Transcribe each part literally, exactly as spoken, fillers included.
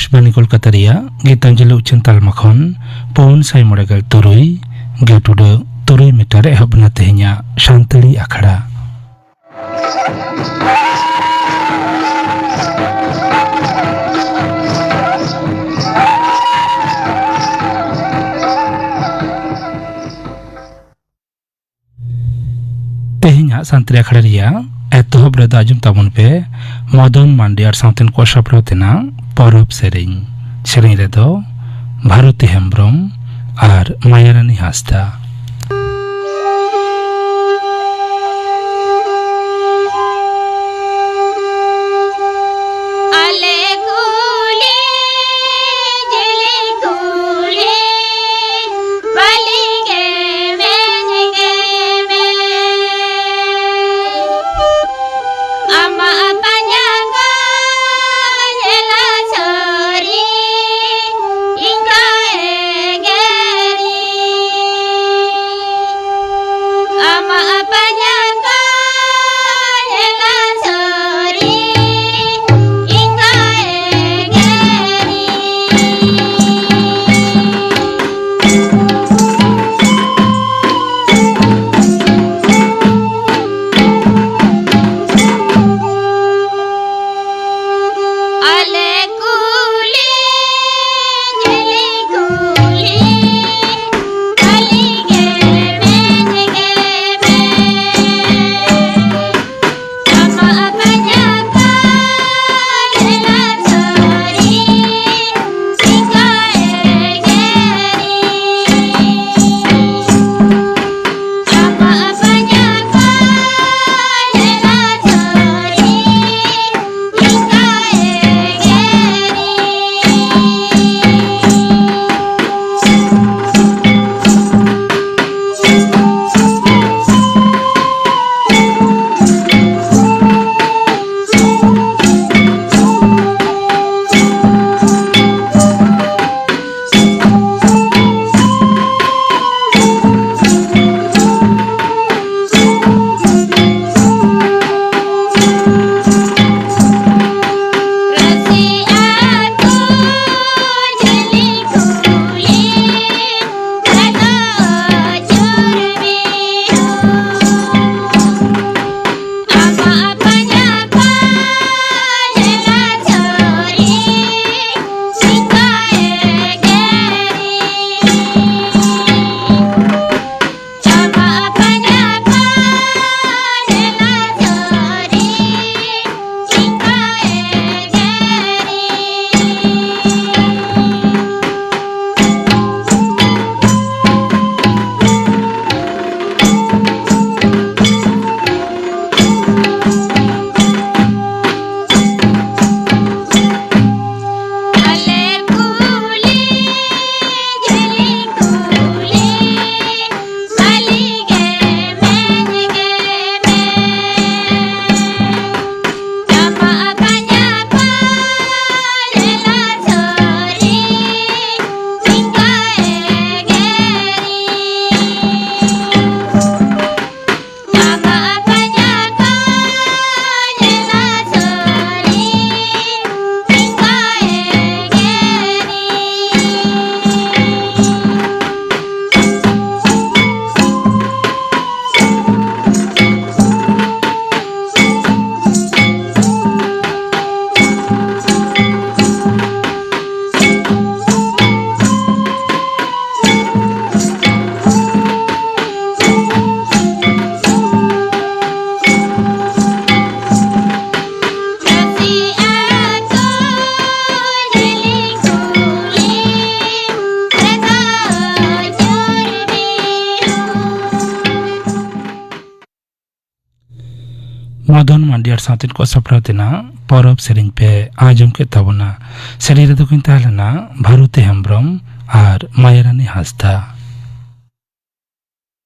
ᱟᱠᱟᱥᱵᱟᱱᱤ ᱠᱳᱞᱠᱟᱛᱟ ᱨᱮᱭᱟᱜ ᱜᱤᱛᱟᱧᱡᱚᱞᱤ ᱩᱪᱷᱟᱹᱱ ᱛᱟᱞᱢᱟ ᱠᱷᱚᱱ ᱯᱩᱱ ᱥᱟᱭ ᱢᱚᱬᱮ ᱜᱮᱞ ᱛᱩᱨᱩᱭ ᱜᱮᱴ ᱩᱰᱟᱹᱜ ᱛᱩᱨᱩᱭ ᱢᱤᱴᱟᱨ ᱮᱦᱚᱵ ᱮᱱᱟ ᱛᱮᱦᱮᱧᱟᱜ ᱥᱟᱱᱛᱟᱲᱤ ᱟᱠᱷᱲᱟ᱾ ᱛᱮᱦᱮᱧᱟᱜ ᱥᱟᱱᱛᱟᱲᱤ ᱟᱠᱷᱲᱟ ᱨᱮᱭᱟᱜ ᱮᱛᱚᱦᱚᱵ ᱨᱮᱫᱚ ᱟᱸᱡᱚᱢ ᱛᱟᱵᱚᱱ ᱯᱮ ᱢᱚᱫᱚᱱ ᱢᱟᱱᱰᱤ ᱟᱨ ᱥᱟᱶᱛᱮᱱ ᱠᱚ ᱥᱟᱯᱲᱟᱣ ᱛᱮᱱᱟᱜ ᱯᱚᱨᱚᱵᱽ ᱥᱮᱨᱮᱧ᱾ ᱥᱮᱨᱮᱧ ᱨᱮᱫᱚ ᱵᱷᱟᱨᱚᱛᱤ ᱦᱮᱢᱵᱽᱨᱚᱢ ᱟᱨ ᱢᱟᱭᱟᱨᱟᱱᱤ ᱦᱟᱸᱥᱫᱟ᱾ ᱟᱞᱮ ᱠᱩᱞᱤ ᱡᱤᱞᱤᱧ ᱠᱩᱞᱤ ᱵᱟᱹᱞᱤ ᱜᱮ ᱢᱮᱱ ᱜᱮ ᱢᱮ᱾ ᱟᱢᱟᱜ ᱯᱟᱸᱡᱟ ᱠᱚ ᱧᱮᱞᱟ ᱥᱟᱹᱨᱤ, ᱤᱧ ᱫᱚ ᱮᱜᱮᱨᱤᱧ᱾ ᱟᱢᱟᱜ ᱯᱟᱸᱡᱟ ᱠᱚ ᱧᱮᱞᱟ ᱥᱟᱹᱨᱤ, ᱤᱧ ᱫᱚ ᱮᱜᱮᱨᱤᱧ᱾ ᱟᱞᱮ ᱠᱩᱞᱤ ᱡᱤᱞᱤᱧ ᱠᱩᱞᱤ ᱠᱟᱹᱞᱤ ᱜᱮ ᱢᱮᱱ ᱜᱮ ᱢᱮ᱾ ᱢᱚᱫᱚᱱ ᱢᱟᱱᱰᱤᱭᱟᱨ ᱥᱟᱶᱛᱮᱱ ᱠᱚ ᱥᱟᱯᱲᱟᱣ ᱛᱮᱱᱟᱜ ᱯᱚᱨᱚᱵᱽ ᱥᱮᱨᱮᱧ ᱯᱮ ᱟᱸᱡᱚᱢ ᱠᱮᱫ ᱛᱟᱵᱚᱱᱟ᱾ ᱥᱮᱨᱮᱧ ᱨᱮᱫᱚ ᱠᱤᱱ ᱛᱟᱦᱮᱸ ᱞᱮᱱᱟ ᱵᱷᱟᱨᱚᱛᱤ ᱦᱮᱢᱵᱽᱨᱚᱢ ᱟᱨ ᱢᱟᱭᱟᱨᱟᱱᱤ ᱦᱟᱸᱥᱫᱟ᱾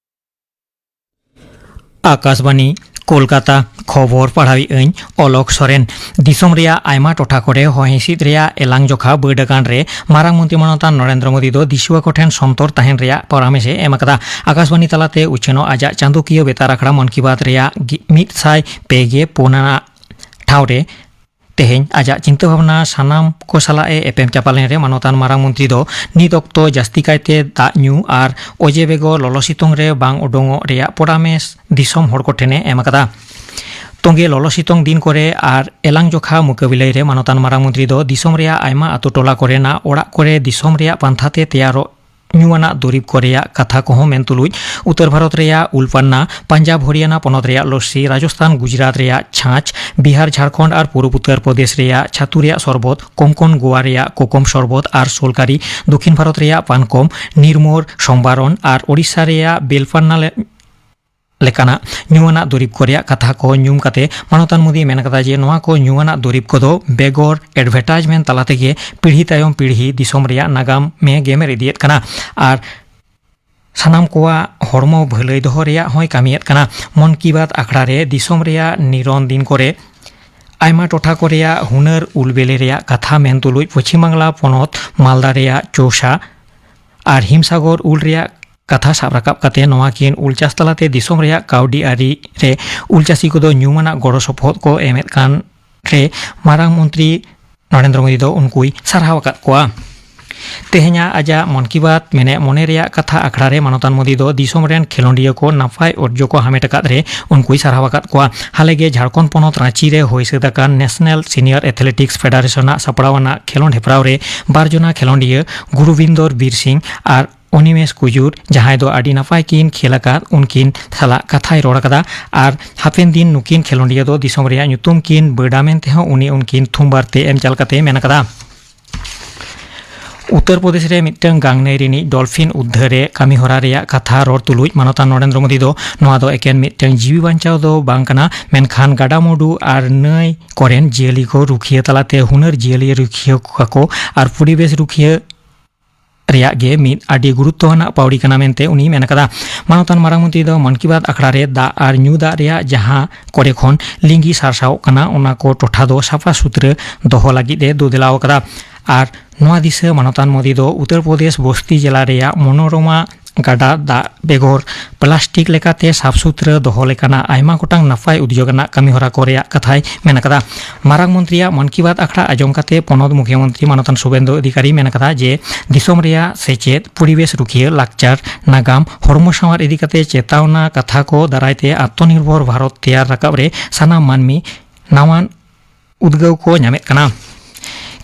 ᱟᱠᱟᱥᱵᱟᱱᱤ, ᱠᱳᱞᱠᱟᱛᱟ᱾ ᱠᱷᱚᱵᱚᱨ ᱯᱟᱲᱦᱟᱣᱤᱡ ᱟᱹᱧ ᱚᱞᱚᱠ ᱥᱚᱨᱮᱱ᱾ ᱫᱤᱥᱚᱢ ᱨᱮᱭᱟᱜ ᱟᱭᱢᱟ ᱴᱚᱴᱷᱟ ᱠᱚᱨᱮ ᱦᱚᱭ ᱦᱤᱸᱥᱤᱫ ᱨᱮᱭᱟᱜ ᱮᱞᱟᱝ ᱡᱚᱠᱷᱟ ᱵᱟᱹᱰ ᱟᱠᱟᱱ ᱨᱮ ᱢᱟᱨᱟᱝ ᱢᱚᱱᱛᱨᱤ ᱢᱟᱱᱚᱛᱟᱱ ᱱᱚᱨᱮᱱᱫᱨᱚ ᱢᱳᱫᱤ ᱫᱚ ᱫᱤᱥᱩᱣᱟᱹ ᱠᱚᱴᱷᱮᱱ ᱥᱚᱱᱛᱚᱨ ᱛᱟᱦᱮᱱ ᱨᱮᱭᱟᱜ ᱯᱚᱨᱟᱢᱮᱥ ᱮ ᱮᱢ ᱟᱠᱟᱫᱟ᱾ ᱟᱠᱟᱥᱵᱟᱱᱤ ᱛᱟᱞᱟᱛᱮ ᱩᱪᱷᱟᱹᱱᱚᱜ ᱟᱡᱟᱜ ᱪᱟᱸᱫᱳᱠᱤᱭᱟᱹ ᱵᱮᱛᱟᱨ ᱟᱠᱷᱲᱟ ᱢᱚᱱ ᱠᱤ ᱵᱟᱛ ᱨᱮᱭᱟᱜ ᱜᱤ-, ᱢᱤᱫ ᱥᱟᱭ ᱯᱮ ᱜᱮ ᱯᱩᱱ ᱟᱱᱟᱜ ᱴᱷᱟᱶ ᱨᱮ ᱛᱮᱦᱮᱧ ᱟᱡᱟᱜ ᱪᱤᱱᱛᱟᱹ ᱵᱷᱟᱵᱽᱱᱟ ᱥᱟᱱᱟᱢ ᱠᱚ ᱥᱟᱞᱟᱜ ᱮ ᱮᱯᱮᱢ ᱪᱟᱯᱟᱞ ᱮᱱ ᱨᱮ ᱢᱟᱱᱚᱛᱟᱱ ᱢᱟᱨᱟᱝ ᱢᱚᱱᱛᱨᱤ ᱫᱚ ᱱᱤᱛ ᱚᱠᱛᱚ ᱡᱟᱹᱥᱛᱤ ᱠᱟᱭᱛᱮ ᱫᱟᱜ ᱧᱩ ᱟᱨ ᱚᱡᱮ ᱵᱮᱜᱚᱨ ᱞᱚᱞᱚ ᱥᱤᱛᱩᱝ ᱨᱮ ᱵᱟᱝ ᱩᱰᱩᱝᱚᱜ ᱨᱮᱭᱟᱜ ᱯᱚᱨᱟᱢᱮᱥ ᱫᱤᱥᱚᱢ ᱦᱚᱲ ᱠᱚ ᱴᱷᱮᱱ ᱮ ᱮᱢ ᱟᱠᱟᱫᱟ᱾ ᱛᱚᱸᱜᱮ ᱞᱚᱞᱚ ᱥᱤᱛᱩᱝ ᱫᱤᱱ ᱠᱚᱨᱮ ᱟᱨ ᱮᱞᱟᱝ ᱡᱚᱠᱷᱟ ᱢᱩᱠᱟᱹᱵᱤᱞᱟᱹᱭ ᱨᱮ ᱢᱟᱱᱚᱛᱟᱱ ᱢᱟᱨᱟᱝ ᱢᱚᱱᱛᱨᱤ ᱫᱚ ᱫᱤᱥᱚᱢ ᱨᱮᱭᱟᱜ ᱟᱭᱢᱟ ᱟᱛᱳ ᱴᱚᱞᱟ ᱠᱚᱨᱮᱱᱟᱜ ᱚᱲᱟᱜ ᱠᱚᱨᱮ ᱫᱤᱥᱚᱢ ᱨᱮᱭᱟᱜ ᱯᱟᱱᱛᱷᱟ ᱛᱮ ᱛᱮᱭᱟᱨᱚᱜ ᱧᱩ ᱟᱱᱟᱜ ᱫᱩᱨᱤᱵᱽ ᱠᱚ ᱨᱮᱭᱟᱜ ᱠᱟᱛᱷᱟ ᱠᱚᱦᱚᱸ ᱢᱮᱱ ᱛᱩᱞᱩᱡ, ᱩᱛᱛᱚᱨ ᱵᱷᱟᱨᱚᱛ ᱨᱮᱭᱟᱜ ᱩᱞᱯᱟᱱᱱᱟ, ᱯᱟᱧᱡᱟᱵᱽ ᱦᱚᱨᱤᱭᱟᱱᱟ ᱯᱚᱱᱚᱛ ᱨᱮᱭᱟᱜ ᱞᱚᱥᱥᱤ, ᱨᱟᱡᱚᱥᱛᱷᱟᱱ ᱜᱩᱡᱽᱨᱟᱴ ᱨᱮᱭᱟᱜ ᱪᱷᱟᱸᱪ, ᱵᱤᱦᱟᱨ ᱡᱷᱟᱲᱠᱷᱚᱸᱰ ᱟᱨ ᱯᱩᱨᱩᱵᱽ ᱩᱛᱛᱚᱨ ᱯᱨᱚᱫᱮᱥ ᱨᱮᱭᱟᱜ ᱪᱷᱟᱛᱩ ᱨᱮᱭᱟᱜ ᱥᱚᱨᱵᱚᱛ, ᱠᱚᱝᱠᱚᱱ ᱜᱳᱣᱟ ᱨᱮᱭᱟᱜ ᱠᱳᱠᱚᱢ ᱥᱚᱨᱵᱚᱛ ᱟᱨ ᱥᱳᱞᱠᱟᱨᱤ, ᱫᱚᱠᱷᱤᱱ ᱵᱷᱟᱨᱚᱛ ᱨᱮᱭᱟᱜ ᱯᱟᱱᱠᱚᱢ, ᱱᱤᱨᱢᱳᱨ, ᱥᱚᱢᱵᱟᱨᱚᱱ ᱟᱨ ᱳᱰᱤᱥᱟ ᱨᱮᱭᱟᱜ ᱵᱮᱞᱯᱟᱱᱱᱟ ᱞᱮ-, ᱞᱮᱠᱟᱱᱟᱜ ᱧᱩ ᱟᱱᱟᱜ ᱫᱩᱨᱤᱵᱽ ᱠᱚ ᱨᱮᱭᱟᱜ ᱠᱟᱛᱷᱟ ᱠᱚ ᱧᱩᱢ ᱠᱟᱛᱮ ᱢᱟᱱᱚᱛᱟᱱ ᱢᱳᱫᱤᱭ ᱢᱮᱱ ᱠᱟᱫᱟ ᱡᱮ ᱱᱚᱣᱟ ᱠᱚ ᱧᱩ ᱟᱱᱟᱜ ᱫᱩᱨᱤᱵᱽ ᱠᱚᱫᱚ ᱵᱮᱜᱚᱨ advertisement ᱛᱟᱞᱟ ᱛᱮᱜᱮ ᱯᱤᱲᱦᱤ ᱛᱟᱭᱚᱢ ᱯᱤᱲᱦᱤ ᱫᱤᱥᱚᱢ ᱨᱮᱭᱟᱜ ᱱᱟᱜᱟᱢ ᱮ ᱜᱮᱢᱮᱨ ᱤᱫᱤᱭᱮᱫ ᱠᱟᱱᱟ ᱟᱨ ᱥᱟᱱᱟᱢ ᱠᱚᱣᱟᱜ ᱦᱚᱲᱢᱚ ᱵᱷᱟᱹᱞᱟᱹᱭ ᱫᱚᱦᱚ ᱨᱮᱭᱟᱜ ᱦᱚᱸᱭ ᱠᱟᱹᱢᱤᱭᱮᱫ ᱠᱟᱱᱟ᱾ ᱢᱚᱱ ᱠᱤ ᱵᱟᱛ ᱟᱠᱷᱲᱟ ᱨᱮ ᱫᱤᱥᱚᱢ ᱨᱮᱭᱟᱜ ᱱᱤᱨᱚᱱ ᱫᱤᱱ ᱠᱚᱨᱮ ᱟᱭᱢᱟ ᱴᱚᱴᱷᱟ ᱠᱚ ᱨᱮᱭᱟᱜ ᱦᱩᱱᱟᱹᱨ ᱩᱞ ᱵᱤᱞᱤ ᱨᱮᱭᱟᱜ ᱠᱟᱛᱷᱟ ᱢᱮᱱ ᱛᱩᱞᱩᱡ ᱯᱚᱪᱷᱤᱢ ᱵᱟᱝᱞᱟ ᱯᱚᱱᱚᱛ ᱢᱟᱞᱫᱟ ᱨᱮᱭᱟᱜ ᱪᱳᱥᱟ ᱟᱨ ᱦᱤᱢᱥᱟᱜᱚᱨ ᱩᱞ ᱨᱮᱭᱟᱜ ᱠᱟᱛᱷᱟ ᱥᱟᱵ ᱨᱟᱠᱟᱵ ᱠᱟᱛᱮ ᱱᱚᱣᱟ ᱠᱤᱱ ᱩᱞ ᱪᱟᱥ ᱛᱟᱞᱟᱛᱮ ᱫᱤᱥᱚᱢ ᱨᱮᱭᱟᱜ ᱠᱟᱹᱣᱰᱤ ᱟᱹᱨᱤ ᱨᱮ ᱩᱞ ᱪᱟᱹᱥᱤ ᱠᱚᱫᱚ ᱧᱩᱢᱟᱱᱟᱜ ᱜᱚᱲᱚ ᱥᱚᱯᱚᱦᱚᱫ ᱠᱚ ᱮᱢᱮᱫ ᱠᱟᱱ ᱨᱮ ᱢᱟᱨᱟᱝ ᱢᱚᱱᱛᱨᱤ ᱱᱚᱨᱮᱱᱫᱨᱚ ᱢᱳᱫᱤ ᱫᱚ ᱩᱱᱠᱩᱭ ᱥᱟᱨᱦᱟᱣ ᱟᱠᱟᱫ ᱠᱚᱣᱟ᱾ ᱛᱮᱦᱮᱧᱟᱜ ᱟᱡᱟᱜ ᱢᱚᱱ ᱠᱤ ᱵᱟᱛ ᱢᱮᱱᱮᱫ ᱢᱚᱱᱮ ᱨᱮᱭᱟᱜ ᱠᱟᱛᱷᱟ ᱟᱠᱷᱲᱟ ᱨᱮ ᱢᱟᱱᱚᱛᱟᱱ ᱢᱳᱫᱤ ᱫᱚ ᱫᱤᱥᱚᱢ ᱨᱮᱱ ᱠᱷᱮᱞᱳᱸᱰᱤᱭᱟᱹ ᱠᱚ ᱱᱟᱯᱟᱭ ᱚᱨᱡᱚ ᱠᱚ ᱦᱟᱢᱮᱴ ᱟᱠᱟᱫ ᱨᱮ ᱩᱱᱠᱩᱭ ᱥᱟᱨᱦᱟᱣ ᱟᱠᱟᱫ ᱠᱚᱣᱟ᱾ ᱦᱟᱞᱮᱜᱮ ᱡᱷᱟᱲᱠᱷᱚᱸᱰ ᱯᱚᱱᱚᱛ ᱨᱟᱸᱪᱤ ᱨᱮ ᱦᱩᱭ ᱥᱟᱹᱛ ᱟᱠᱟᱱ ᱱᱮᱥᱱᱟᱞ ᱥᱤᱱᱤᱭᱚᱨ ᱮᱛᱷᱞᱮᱴᱤᱠᱥ ᱯᱷᱮᱰᱟᱨᱮᱥᱚᱱ ᱟᱜ ᱥᱟᱯᱲᱟᱣ ᱟᱱᱟᱜ ᱠᱷᱮᱞᱳᱸᱰ ᱦᱮᱯᱨᱟᱣ ᱨᱮ ᱵᱟᱨ ᱡᱚᱱᱟ ᱠᱷᱮᱞᱳᱸᱰᱤᱭᱟᱹ ᱜᱩᱨᱩᱵᱤᱱᱫᱚᱨ ᱵᱤᱨ ᱥᱤᱝ ᱟᱨ ᱚᱱᱤᱢᱮᱥ ᱠᱩᱡᱩᱨ, ᱡᱟᱦᱟᱸᱭ ᱫᱚ ᱟᱹᱰᱤ ᱱᱟᱯᱟᱭ ᱠᱤᱱ ᱠᱷᱮᱞ ᱟᱠᱟᱫ, ᱩᱱᱠᱤᱱ ᱥᱟᱞᱟᱜ ᱠᱟᱛᱷᱟᱭ ᱨᱚᱲ ᱟᱠᱟᱫᱟ ᱟᱨ ᱦᱟᱯᱮᱱ ᱫᱤᱱ ᱱᱩᱠᱤᱱ ᱠᱷᱮᱞᱳᱸᱰᱤᱭᱟᱹ ᱫᱚ ᱫᱤᱥᱚᱢ ᱨᱮᱭᱟᱜ ᱧᱩᱛᱩᱢ ᱠᱤᱱ ᱵᱟᱹᱰᱟ ᱢᱮᱱᱛᱮ ᱦᱚᱸ ᱩᱱᱤ ᱩᱱᱠᱤᱱ ᱛᱷᱩᱢ ᱵᱟᱨᱛᱮ ᱮᱢ ᱪᱟᱞ ᱠᱟᱛᱮ ᱢᱮᱱ ᱟᱠᱟᱫᱟ᱾ ᱩᱛᱛᱚᱨ ᱯᱨᱚᱫᱮᱥ ᱨᱮ ᱢᱤᱫᱴᱟᱝ ᱜᱟᱝᱱᱟᱹᱭ ᱨᱤᱱᱤᱡ ᱰᱚᱞᱯᱷᱤᱱ ᱩᱫᱽᱫᱷᱟᱹᱨ ᱨᱮ ᱠᱟᱹᱢᱤ ᱦᱚᱨᱟ ᱨᱮᱭᱟᱜ ᱠᱟᱛᱷᱟ ᱨᱚᱲ ᱛᱩᱞᱩᱡ ᱢᱟᱱᱚᱛᱟᱱ ᱱᱚᱨᱮᱱᱫᱨᱚ ᱢᱳᱫᱤ ᱫᱚ ᱱᱚᱣᱟ ᱫᱚ ᱮᱠᱮᱱ ᱢᱤᱫᱴᱟᱝ ᱡᱤᱣᱤ ᱵᱟᱧᱪᱟᱣ ᱫᱚ ᱵᱟᱝ ᱠᱟᱱᱟ, ᱢᱮᱱᱠᱷᱟᱱ ᱜᱟᱰᱟᱼᱢᱩᱰᱩ ᱟᱨ ᱱᱟᱹᱭ ᱠᱚᱨᱮᱱ ᱡᱤᱭᱟᱹᱞᱤ ᱠᱚ ᱨᱩᱠᱷᱤᱭᱟᱹ ᱛᱟᱞᱟᱛᱮ ᱦᱩᱱᱟᱹᱨ ᱡᱤᱭᱟᱹᱞᱤ ᱨᱩᱠᱷᱤᱭᱟᱹ ᱠᱚᱣᱟ ᱠᱚ ᱟᱨ ᱯᱚᱨᱤᱵᱮᱥ ᱨᱩᱠᱷᱤᱭᱟᱹ ᱨᱮᱭᱟᱜ ᱜᱮ ᱢᱤᱫ ᱟᱹᱰᱤ ᱜᱩᱨᱩᱛᱛᱚ ᱟᱱᱟᱜ ᱯᱟᱹᱣᱲᱤ ᱠᱟᱱᱟ ᱢᱮᱱᱛᱮ ᱩᱱᱤᱭ ᱢᱮᱱ ᱟᱠᱟᱫᱟ᱾ ᱢᱟᱱᱚᱛᱟᱱ ᱢᱟᱨᱟᱝ ᱢᱚᱱᱛᱨᱤ ᱫᱚ ᱢᱚᱱ ᱠᱤ ᱵᱟᱛ ᱟᱠᱷᱲᱟ ᱨᱮ ᱫᱟᱜ ᱟᱨ ᱧᱩ ᱫᱟᱜ ᱨᱮᱭᱟᱜ ᱡᱟᱦᱟᱸ ᱠᱚᱨᱮ ᱠᱷᱚᱱ ᱞᱤᱸᱜᱤ ᱥᱟᱨᱥᱟᱣᱚᱜ ᱠᱟᱱᱟ, ᱚᱱᱟ ᱠᱚ ᱴᱚᱴᱷᱟ ᱫᱚ ᱥᱟᱯᱷᱟ ᱥᱩᱛᱨᱟᱹ ᱫᱚᱦᱚ ᱞᱟᱹᱜᱤᱫ ᱮ ᱫᱩᱫᱮᱞᱟᱣ ᱟᱠᱟᱫᱟ᱾ ᱟᱨ ᱱᱚᱣᱟ ᱫᱤᱥᱟᱹ ᱢᱟᱱᱚᱛᱟᱱ ᱢᱳᱫᱤ ᱫᱚ ᱩᱛᱛᱚᱨ ᱯᱨᱚᱫᱮᱥ ᱵᱚᱥᱛᱤ ᱡᱮᱞᱟ ᱨᱮᱭᱟᱜ ᱢᱚᱱᱳᱨᱚᱢᱟ ᱜᱟᱰᱟ ᱫᱟᱜ ᱵᱮᱜᱚᱨ ᱯᱞᱟᱥᱴᱤᱠ ᱞᱮᱠᱟᱛᱮ ᱥᱟᱯᱷ ᱥᱩᱛᱨᱟᱹ ᱫᱚᱦᱚ ᱞᱮᱠᱟᱱᱟᱜ ᱟᱭᱢᱟ ᱜᱚᱴᱟᱝ ᱱᱟᱯᱟᱭ ᱩᱫᱽᱭᱳᱜᱽ ᱟᱱᱟᱜ ᱠᱟᱹᱢᱤ ᱦᱚᱨᱟ ᱠᱚ ᱨᱮᱭᱟᱜ ᱠᱟᱛᱷᱟᱭ ᱢᱮᱱ ᱟᱠᱟᱫᱟ᱾ ᱢᱟᱨᱟᱝ ᱢᱚᱱᱛᱨᱤᱭᱟᱜ ᱢᱚᱱ ᱠᱤ ᱵᱟᱛ ᱟᱠᱷᱲᱟ ᱟᱸᱡᱚᱢ ᱠᱟᱛᱮ ᱯᱚᱱᱚᱛ ᱢᱩᱠᱷᱭᱟᱹ ᱢᱚᱱᱛᱨᱤ ᱢᱟᱱᱚᱛᱟᱱ ᱥᱩᱵᱮᱱᱫᱩ ᱚᱫᱷᱤᱠᱟᱨᱤ ᱢᱮᱱ ᱟᱠᱟᱫᱟ ᱡᱮ ᱫᱤᱥᱚᱢ ᱨᱮᱭᱟᱜ ᱥᱮᱪᱮᱫ, ᱯᱚᱨᱤᱵᱮᱥ ᱨᱩᱠᱷᱤᱭᱟᱹ, ᱞᱟᱠᱪᱟᱨ, ᱱᱟᱜᱟᱢ, ᱦᱚᱲᱢᱚ ᱥᱟᱶᱟᱨ ᱤᱫᱤ ᱠᱟᱛᱮ ᱪᱮᱛᱟᱣᱱᱟ ᱠᱟᱛᱷᱟ ᱠᱚ ᱫᱟᱨᱟᱭ ᱛᱮ ᱟᱛᱢᱚᱱᱤᱨᱵᱷᱚᱨ ᱵᱷᱟᱨᱚᱛ ᱛᱮᱭᱟᱨ ᱨᱟᱠᱟᱵ ᱨᱮ ᱥᱟᱱᱟᱢ ᱢᱟᱹᱱᱢᱤ ᱱᱟᱣᱟᱱ ᱩᱫᱽᱜᱟᱹᱣ ᱠᱚ ᱧᱟᱢᱮᱫ ᱠᱟᱱᱟ᱾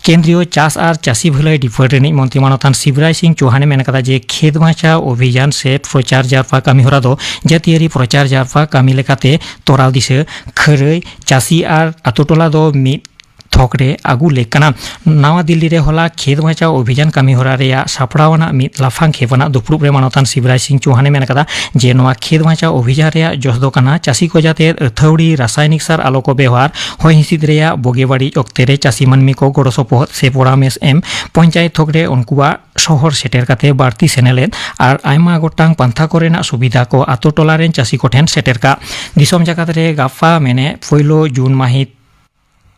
ᱠᱮᱱᱫᱨᱤᱭᱚ ᱪᱟᱥ ᱟᱨ ᱪᱟᱹᱥᱤ ᱵᱷᱟᱹᱞᱟᱹᱭ ᱰᱤᱯᱟᱨᱴᱢᱮᱱᱴ ᱨᱤᱱᱤᱡ ᱢᱚᱱᱛᱨᱤ ᱢᱟᱱᱚᱛᱟᱱ ᱥᱤᱵᱨᱟᱭ ᱥᱤᱝ ᱪᱳᱦᱟᱱᱮ ᱢᱮᱱ ᱟᱠᱟᱫᱟ ᱡᱮ ᱠᱷᱮᱛ ᱵᱟᱧᱪᱟᱣ ᱚᱵᱷᱤᱡᱟᱱ ᱥᱮ ᱯᱨᱚᱪᱟᱨ ᱡᱟᱨᱯᱟ ᱠᱟᱹᱢᱤ ᱦᱚᱨᱟ ᱫᱚ ᱡᱟᱹᱛᱤᱭᱟᱹᱨᱤ ᱯᱨᱚᱪᱟᱨ ᱡᱟᱨᱯᱟ ᱠᱟᱹᱢᱤ ᱞᱮᱠᱟᱛᱮ ᱛᱚᱨᱟᱣ ᱫᱤᱥᱟᱹ ᱠᱷᱟᱹᱨᱟᱹᱭ ᱪᱟᱹᱥᱤ ᱟᱨ ᱟᱛᱳ ᱴᱚᱞᱟ ᱫᱚ ᱢᱤᱫ ᱛᱷᱚᱠ ᱨᱮ ᱟᱹᱜᱩ ᱞᱮᱠ ᱠᱟᱱᱟ᱾ ᱱᱟᱣᱟ ᱫᱤᱞᱞᱤ ᱨᱮ ᱦᱚᱞᱟ ᱠᱷᱮᱛ ᱵᱟᱧᱪᱟᱣ ᱚᱵᱷᱤᱡᱟᱱ ᱠᱟᱹᱢᱤ ᱦᱚᱨᱟ ᱨᱮᱭᱟᱜ ᱥᱟᱯᱲᱟᱣ ᱟᱱᱟᱜ ᱢᱤᱫ ᱞᱟᱯᱷᱟᱝ ᱠᱷᱮᱯ ᱟᱱᱟᱜ ᱫᱩᱯᱲᱩᱵ ᱨᱮ ᱢᱟᱱᱚᱛᱟᱱ ᱥᱤᱵᱨᱟᱭ ᱥᱤᱝ ᱪᱳᱦᱟᱱᱮ ᱢᱮᱱ ᱟᱠᱟᱫᱟ ᱡᱮ ᱱᱚᱣᱟ ᱠᱷᱮᱛ ᱵᱟᱧᱪᱟᱣ ᱚᱵᱷᱤᱡᱟᱱ ᱨᱮᱭᱟᱜ ᱡᱚᱥ ᱫᱚ ᱠᱟᱱᱟ ᱪᱟᱹᱥᱤ ᱠᱚ ᱡᱟᱛᱮ ᱟᱹᱛᱷᱟᱹᱣᱲᱤ ᱨᱟᱥᱟᱭᱱᱤᱠ ᱥᱟᱨ ᱟᱞᱚ ᱠᱚ ᱵᱮᱣᱦᱟᱨ, ᱦᱚᱭ ᱦᱤᱸᱥᱤᱫ ᱨᱮᱭᱟᱜ ᱵᱩᱜᱤ ᱵᱟᱹᱲᱤᱡ ᱚᱠᱛᱮ ᱨᱮ ᱪᱟᱹᱥᱤ ᱢᱟᱹᱱᱢᱤ ᱠᱚ ᱜᱚᱲᱚ ᱥᱚᱯᱚᱦᱚᱫ ᱥᱮ ᱯᱚᱨᱟᱢᱮᱥ ᱮᱢ, ᱯᱚᱧᱪᱟᱭᱮᱛ ᱛᱷᱚᱠ ᱨᱮ ᱩᱱᱠᱩᱣᱟᱜ ᱥᱚᱦᱚᱨ ᱥᱮᱴᱮᱨ ᱠᱟᱛᱮ ᱵᱟᱹᱲᱛᱤ ᱥᱮᱱᱮᱞᱮᱫ ᱟᱨ ᱟᱭᱢᱟ ᱜᱚᱴᱟᱝ ᱯᱟᱱᱛᱷᱟ ᱠᱚᱨᱮᱱᱟᱜ ᱥᱩᱵᱤᱫᱷᱟ ᱠᱚ ᱟᱛᱳ ᱴᱚᱞᱟ ᱨᱮᱱ ᱪᱟᱹᱥᱤ ᱠᱚᱴᱷᱮᱱ ᱥᱮᱴᱮᱨ ᱠᱟᱜ᱾ ᱫᱤᱥᱚᱢ ᱡᱟᱠᱟᱛ ᱨᱮ ᱜᱟᱯᱟ ᱢᱮᱱᱮ ᱯᱳᱭᱞᱳ ᱡᱩᱱ ᱢᱟᱹᱦᱤᱛ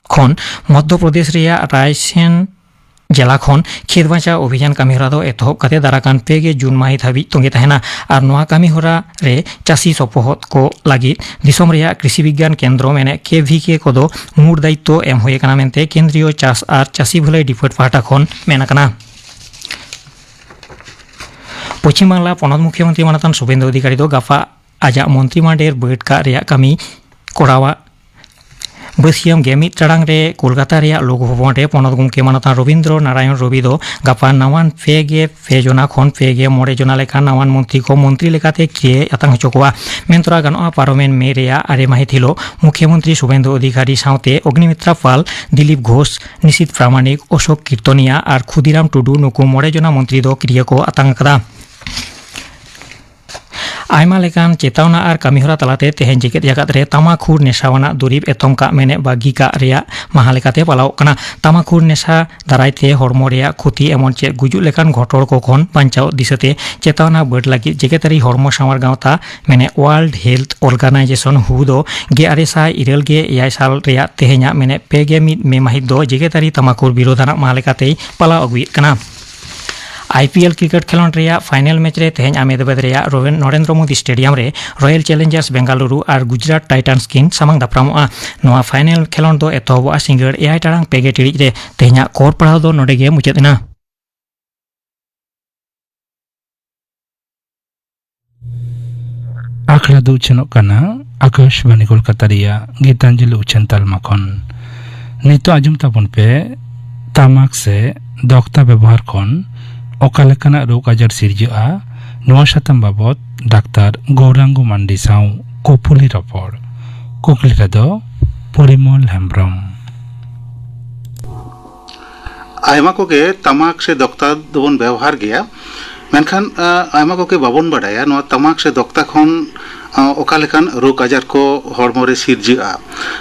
ᱠᱷᱚᱱ ᱢᱚᱫᱽᱫᱷᱚ ᱯᱨᱚᱫᱮᱥ ᱨᱮᱭᱟᱜ ᱨᱟᱭᱥᱮᱱ ᱡᱮᱞᱟ ᱠᱷᱚᱱ ᱠᱷᱮᱛ ᱵᱟᱧᱪᱟᱣ ᱚᱵᱷᱤᱡᱟᱱ ᱠᱟᱹᱢᱤᱦᱚᱨᱟ ᱫᱚ ᱮᱛᱚᱦᱚᱵ ᱠᱟᱛᱮ ᱫᱟᱨᱟᱠᱟᱱ ᱯᱮ ᱜᱮ ᱡᱩᱱ ᱢᱟᱹᱦᱤᱛ ᱦᱟᱹᱵᱤᱡ ᱛᱚᱸᱜᱮ ᱛᱟᱦᱮᱱᱟ᱾ ᱟᱨ ᱱᱚᱣᱟ ᱠᱟᱹᱢᱤᱦᱚᱨᱟ ᱨᱮ ᱪᱟᱹᱥᱤ ᱥᱚᱯᱚᱦᱚᱫ ᱠᱚ ᱞᱟᱹᱜᱤᱫ ᱫᱤᱥᱚᱢ ᱨᱮᱭᱟᱜ ᱠᱨᱤᱥᱤ ᱵᱤᱜᱽᱜᱟᱱ ᱠᱮᱱᱫᱨᱚ ᱢᱮᱱᱮᱫ ᱠᱮ ᱵᱷᱤ ᱠᱮ ᱠᱚᱫᱚ ᱢᱩᱲ ᱫᱟᱭᱤᱛᱛᱚ ᱮᱢ ᱦᱩᱭ ᱟᱠᱟᱱᱟ ᱢᱮᱱᱛᱮ ᱠᱮᱱᱫᱨᱤᱭᱚ ᱪᱟᱥ ᱟᱨ ᱪᱟᱹᱥᱤ ᱵᱷᱟᱹᱞᱟᱹᱭ ᱰᱤᱯᱟᱨᱴ ᱯᱟᱦᱴᱟ ᱠᱷᱚᱱ ᱢᱮᱱ ᱟᱠᱟᱱᱟ᱾ ᱯᱚᱪᱷᱤᱢ ᱵᱟᱝᱞᱟ ᱯᱚᱱᱚᱛ ᱢᱩᱠᱷᱭᱚᱢᱚᱱᱛᱨᱤ ᱢᱟᱱᱚᱛᱟᱱ ᱥᱩᱵᱷᱮᱱᱫᱩ ᱚᱫᱷᱤᱠᱟᱨᱤ ᱫᱚ ᱜᱟᱯᱟ ᱟᱡᱟᱜ ᱢᱚᱱᱛᱨᱤ ᱢᱟᱱᱰᱮᱨ ᱵᱟᱹᱰ ᱠᱟᱜ ᱨᱮᱭᱟᱜ ᱠᱟᱹᱢᱤ ᱠᱚᱨᱟᱣᱟ᱾ ᱵᱟᱹᱥᱤᱭᱟᱹᱢ ᱜᱮ ᱢᱤᱫ ᱴᱟᱲᱟᱝ ᱨᱮ ᱠᱳᱞᱠᱟᱛᱟ ᱨᱮᱭᱟᱜ ᱞᱳᱠ ᱵᱷᱚᱵᱚᱱ ᱨᱮ ᱯᱚᱱᱚᱛ ᱜᱚᱢᱠᱮ ᱢᱟᱱᱚᱛᱟᱱ ᱨᱚᱵᱤᱱᱫᱨᱚ ᱱᱟᱨᱟᱭᱚᱱ ᱨᱚᱵᱤ ᱫᱚ ᱜᱟᱯᱟ ᱱᱟᱣᱟᱱ ᱯᱮ ᱜᱮ ᱯᱮ ᱡᱚᱱᱟ ᱠᱷᱚᱱ ᱯᱮ ᱜᱮ ᱢᱚᱬᱮ ᱡᱚᱱᱟ ᱞᱮᱠᱟᱱ ᱱᱟᱣᱟᱱ ᱢᱚᱱᱛᱨᱤ ᱠᱚ ᱢᱚᱱᱛᱨᱤ ᱞᱮᱠᱟᱛᱮ ᱠᱤᱨᱤᱭᱟᱹ ᱟᱛᱟᱝ ᱦᱚᱪᱚ ᱠᱚᱣᱟ᱾ ᱢᱮᱱ ᱛᱚᱨᱟ ᱜᱟᱱᱚᱜᱼᱟ, ᱯᱟᱨᱚᱢᱮᱱ ᱢᱮ ᱨᱮᱭᱟᱜ ᱟᱨᱮ ᱢᱟᱹᱦᱤᱛ ᱦᱤᱞᱳᱜ ᱢᱩᱠᱷᱭᱚᱢᱚᱱᱛᱨᱤ ᱥᱩᱵᱷᱮᱱᱫᱩ ᱚᱫᱷᱤᱠᱟᱨᱤ ᱥᱟᱶᱛᱮ ᱚᱜᱽᱱᱤᱢᱤᱛᱨᱟ ᱯᱟᱞ, ᱫᱤᱞᱤᱯ ᱜᱷᱳᱥ, ᱱᱤᱥᱤᱛ ᱯᱨᱟᱢᱟᱱᱤᱠ, ᱚᱥᱳᱠ ᱠᱤᱨᱛᱚᱱᱤᱭᱟ ᱟᱨ ᱠᱷᱩᱫᱤᱨᱟᱢ ᱴᱩᱰᱩ ᱱᱩᱠᱩ ᱢᱚᱬᱮ ᱡᱚᱱᱟ ᱢᱚᱱᱛᱨᱤ ᱫᱚ ᱠᱤᱨᱤᱭᱟᱹ ᱠᱚ ᱟᱛᱟᱝ ᱟᱠᱟᱫᱟ᱾ ᱟᱭᱢᱟ ᱞᱮᱠᱟᱱ ᱪᱮᱛᱟᱣᱱᱟ ᱟᱨ ᱠᱟᱹᱢᱤᱦᱚᱨᱟ ᱛᱟᱞᱟᱛᱮ ᱛᱮᱦᱮᱧ ᱡᱮᱜᱮᱛ ᱡᱟᱠᱟᱛ ᱨᱮ ᱛᱟᱢᱟᱠᱷᱩᱲ ᱱᱮᱥᱟᱣᱟᱱᱟᱜ ᱫᱩᱨᱤᱵᱽ ᱮᱛᱚᱢ ᱠᱟᱜ ᱢᱮᱱᱮᱫ ᱵᱟᱹᱜᱤ ᱠᱟᱜ ᱨᱮᱭᱟᱜ ᱢᱟᱦᱟ ᱞᱮᱠᱟᱛᱮ ᱯᱟᱞᱟᱣᱚᱜ ᱠᱟᱱᱟ᱾ ᱛᱟᱢᱟᱠᱷᱩᱲ ᱱᱮᱥᱟ ᱫᱟᱨᱟᱭ ᱛᱮ ᱦᱚᱲᱢᱚ ᱨᱮᱭᱟᱜ ᱠᱷᱚᱛᱤ ᱮᱢᱚᱱ ᱪᱮᱫ ᱜᱩᱡᱩᱜ ᱞᱮᱠᱟᱱ ᱜᱷᱚᱴᱚᱲ ᱠᱚ ᱠᱷᱚᱱ ᱵᱟᱧᱪᱟᱣ ᱫᱤᱥᱟᱹᱛᱮ ᱪᱮᱛᱟᱣᱱᱟ ᱵᱟᱹᱰ ᱞᱟᱹᱜᱤᱫ ᱡᱮᱜᱮᱛᱟᱹᱨᱤ ᱦᱚᱲᱢᱚ ᱥᱟᱶᱟᱨ ᱜᱟᱶᱛᱟ ᱢᱮᱱᱮᱫ ᱣᱟᱨᱞᱰ ᱦᱮᱞᱛᱷ ᱚᱨᱜᱟᱱᱟᱭᱡᱮᱥᱚᱱ ᱦᱩ ᱫᱚ ᱜᱮᱞ ᱟᱨᱮ ᱥᱟᱭ ᱤᱨᱟᱹᱞ ᱜᱮ ᱮᱭᱟᱭ ᱥᱟᱞ ᱨᱮᱭᱟᱜ ᱛᱮᱦᱮᱧᱟᱜ ᱢᱮᱱᱮᱫ ᱯᱮ ᱜᱮ ᱢᱤᱫ ᱢᱮ ᱢᱟᱹᱦᱤᱛ ᱫᱚ ᱡᱮᱜᱮᱛᱟᱹᱨᱤ ᱛᱟᱢᱟᱠᱷᱩᱲ ᱵᱤᱨᱳᱫᱷᱟᱱᱟᱜ ᱢᱟᱦᱟ ᱞᱮᱠᱟᱛᱮᱭ ᱯᱟᱞᱟᱣ ᱟᱹᱜᱩᱭᱮᱫ ᱠᱟᱱᱟ᱾ ᱟᱭ ᱯᱤ ᱮᱞ ᱠᱨᱤᱠᱮᱴ ᱠᱷᱮᱞᱳᱸᱰ ᱨᱮᱭᱟᱜ ᱯᱷᱟᱭᱱᱮᱞ ᱢᱮᱪ ᱨᱮ ᱛᱮᱦᱮᱧ ᱟᱦᱢᱮᱫᱟᱵᱟᱫᱽ ᱨᱮᱭᱟᱜ ᱨᱚᱵᱤᱱ-, ᱱᱚᱨᱮᱱᱫᱨᱚ ᱢᱳᱫᱤ ᱥᱴᱮᱰᱤᱭᱟᱢ ᱨᱮ ᱨᱚᱭᱮᱞ ᱪᱮᱞᱮᱧᱡᱟᱨᱥ ᱵᱮᱝᱜᱟᱞᱩᱨᱩ ᱟᱨ ᱜᱩᱡᱽᱨᱟᱴ ᱴᱟᱭᱴᱟᱱᱥ ᱠᱤᱱ ᱥᱟᱢᱟᱝ ᱫᱟᱯᱨᱟᱢᱚᱜᱼᱟ᱾ ᱱᱚᱣᱟ ᱯᱷᱟᱭᱱᱮᱞ ᱠᱷᱮᱞᱳᱸᱰ ᱫᱚ ᱮᱛᱚᱦᱚᱵᱚᱜᱼᱟ ᱥᱤᱸᱜᱟᱹᱲ ᱮᱭᱟᱭ ᱴᱟᱲᱟᱝ ᱯᱮ ᱜᱮ ᱴᱤᱲᱤᱡ ᱨᱮ᱾ ᱛᱮᱦᱮᱧᱟᱜ ᱠᱷᱚᱵᱚᱨ ᱯᱟᱲᱦᱟᱣ ᱫᱚ ᱱᱚᱰᱮ ᱜᱮ ᱢᱩᱪᱟᱹᱫ ᱮᱱᱟ᱾ ᱟᱠᱷᱲᱟ ᱫᱚ ᱩᱪᱷᱟᱹᱱᱚᱜ ᱠᱟᱱᱟ ᱟᱠᱟᱥᱵᱟᱱᱤ ᱠᱳᱞᱠᱟᱛᱟ ᱨᱮᱭᱟᱜ ᱜᱤᱛᱟᱧᱡᱚᱞᱤ ᱩᱪᱷᱟᱹᱱ ᱛᱟᱞᱢᱟ ᱠᱷᱚᱱ᱾ ᱱᱤᱛᱚᱜ ᱟᱸᱡᱚᱢ ᱛᱟᱵᱚᱱ ᱯᱮ, ᱛᱟᱢᱟᱠ ᱥᱮ ᱫᱚᱠᱛᱟ ᱵᱮᱵᱚᱦᱟᱨ ᱠᱷᱚᱱ ᱚᱠᱟ ᱞᱮᱠᱟᱱᱟᱜ ᱨᱳᱜᱽ ᱟᱡᱟᱨ ᱥᱤᱨᱡᱟᱹᱜᱼᱟ, ᱱᱚᱣᱟ ᱥᱟᱛᱟᱢ ᱵᱟᱵᱚᱛ ᱰᱟᱠᱛᱟᱨ ᱜᱳᱣᱨᱟᱝᱜᱚ ᱢᱟᱱᱰᱤ ᱥᱟᱶ ᱠᱩᱯᱩᱞᱤ ᱨᱚᱯᱚᱲ᱾ ᱠᱩᱠᱞᱤ ᱨᱮᱫᱚ ᱯᱚᱨᱤᱢᱚᱞ ᱦᱮᱢᱵᱽᱨᱚᱢ᱾ ᱟᱭᱢᱟ ᱠᱚᱜᱮ ᱛᱟᱢᱟᱠ ᱥᱮ ᱫᱚᱠᱛᱟ ᱫᱚᱵᱚᱱ ᱵᱮᱣᱦᱟᱨ ᱜᱮᱭᱟ, ᱢᱮᱱᱠᱷᱟᱱ, ᱟ, ᱟᱭᱢᱟ ᱠᱚᱜᱮ ᱵᱟᱵᱚᱱ ᱵᱟᱰᱟᱭᱟ ᱱᱚᱣᱟ ᱛᱟᱢᱟᱠ ᱥᱮ ᱫᱚᱠᱛᱟ ᱠᱷᱚᱱ, ᱟ, ᱚᱠᱟ ᱞᱮᱠᱟᱱ ᱨᱳᱜᱽ ᱟᱡᱟᱨ ᱠᱚ ᱦᱚᱲᱢᱚ ᱨᱮ ᱥᱤᱨᱡᱟᱹᱜᱼᱟ᱾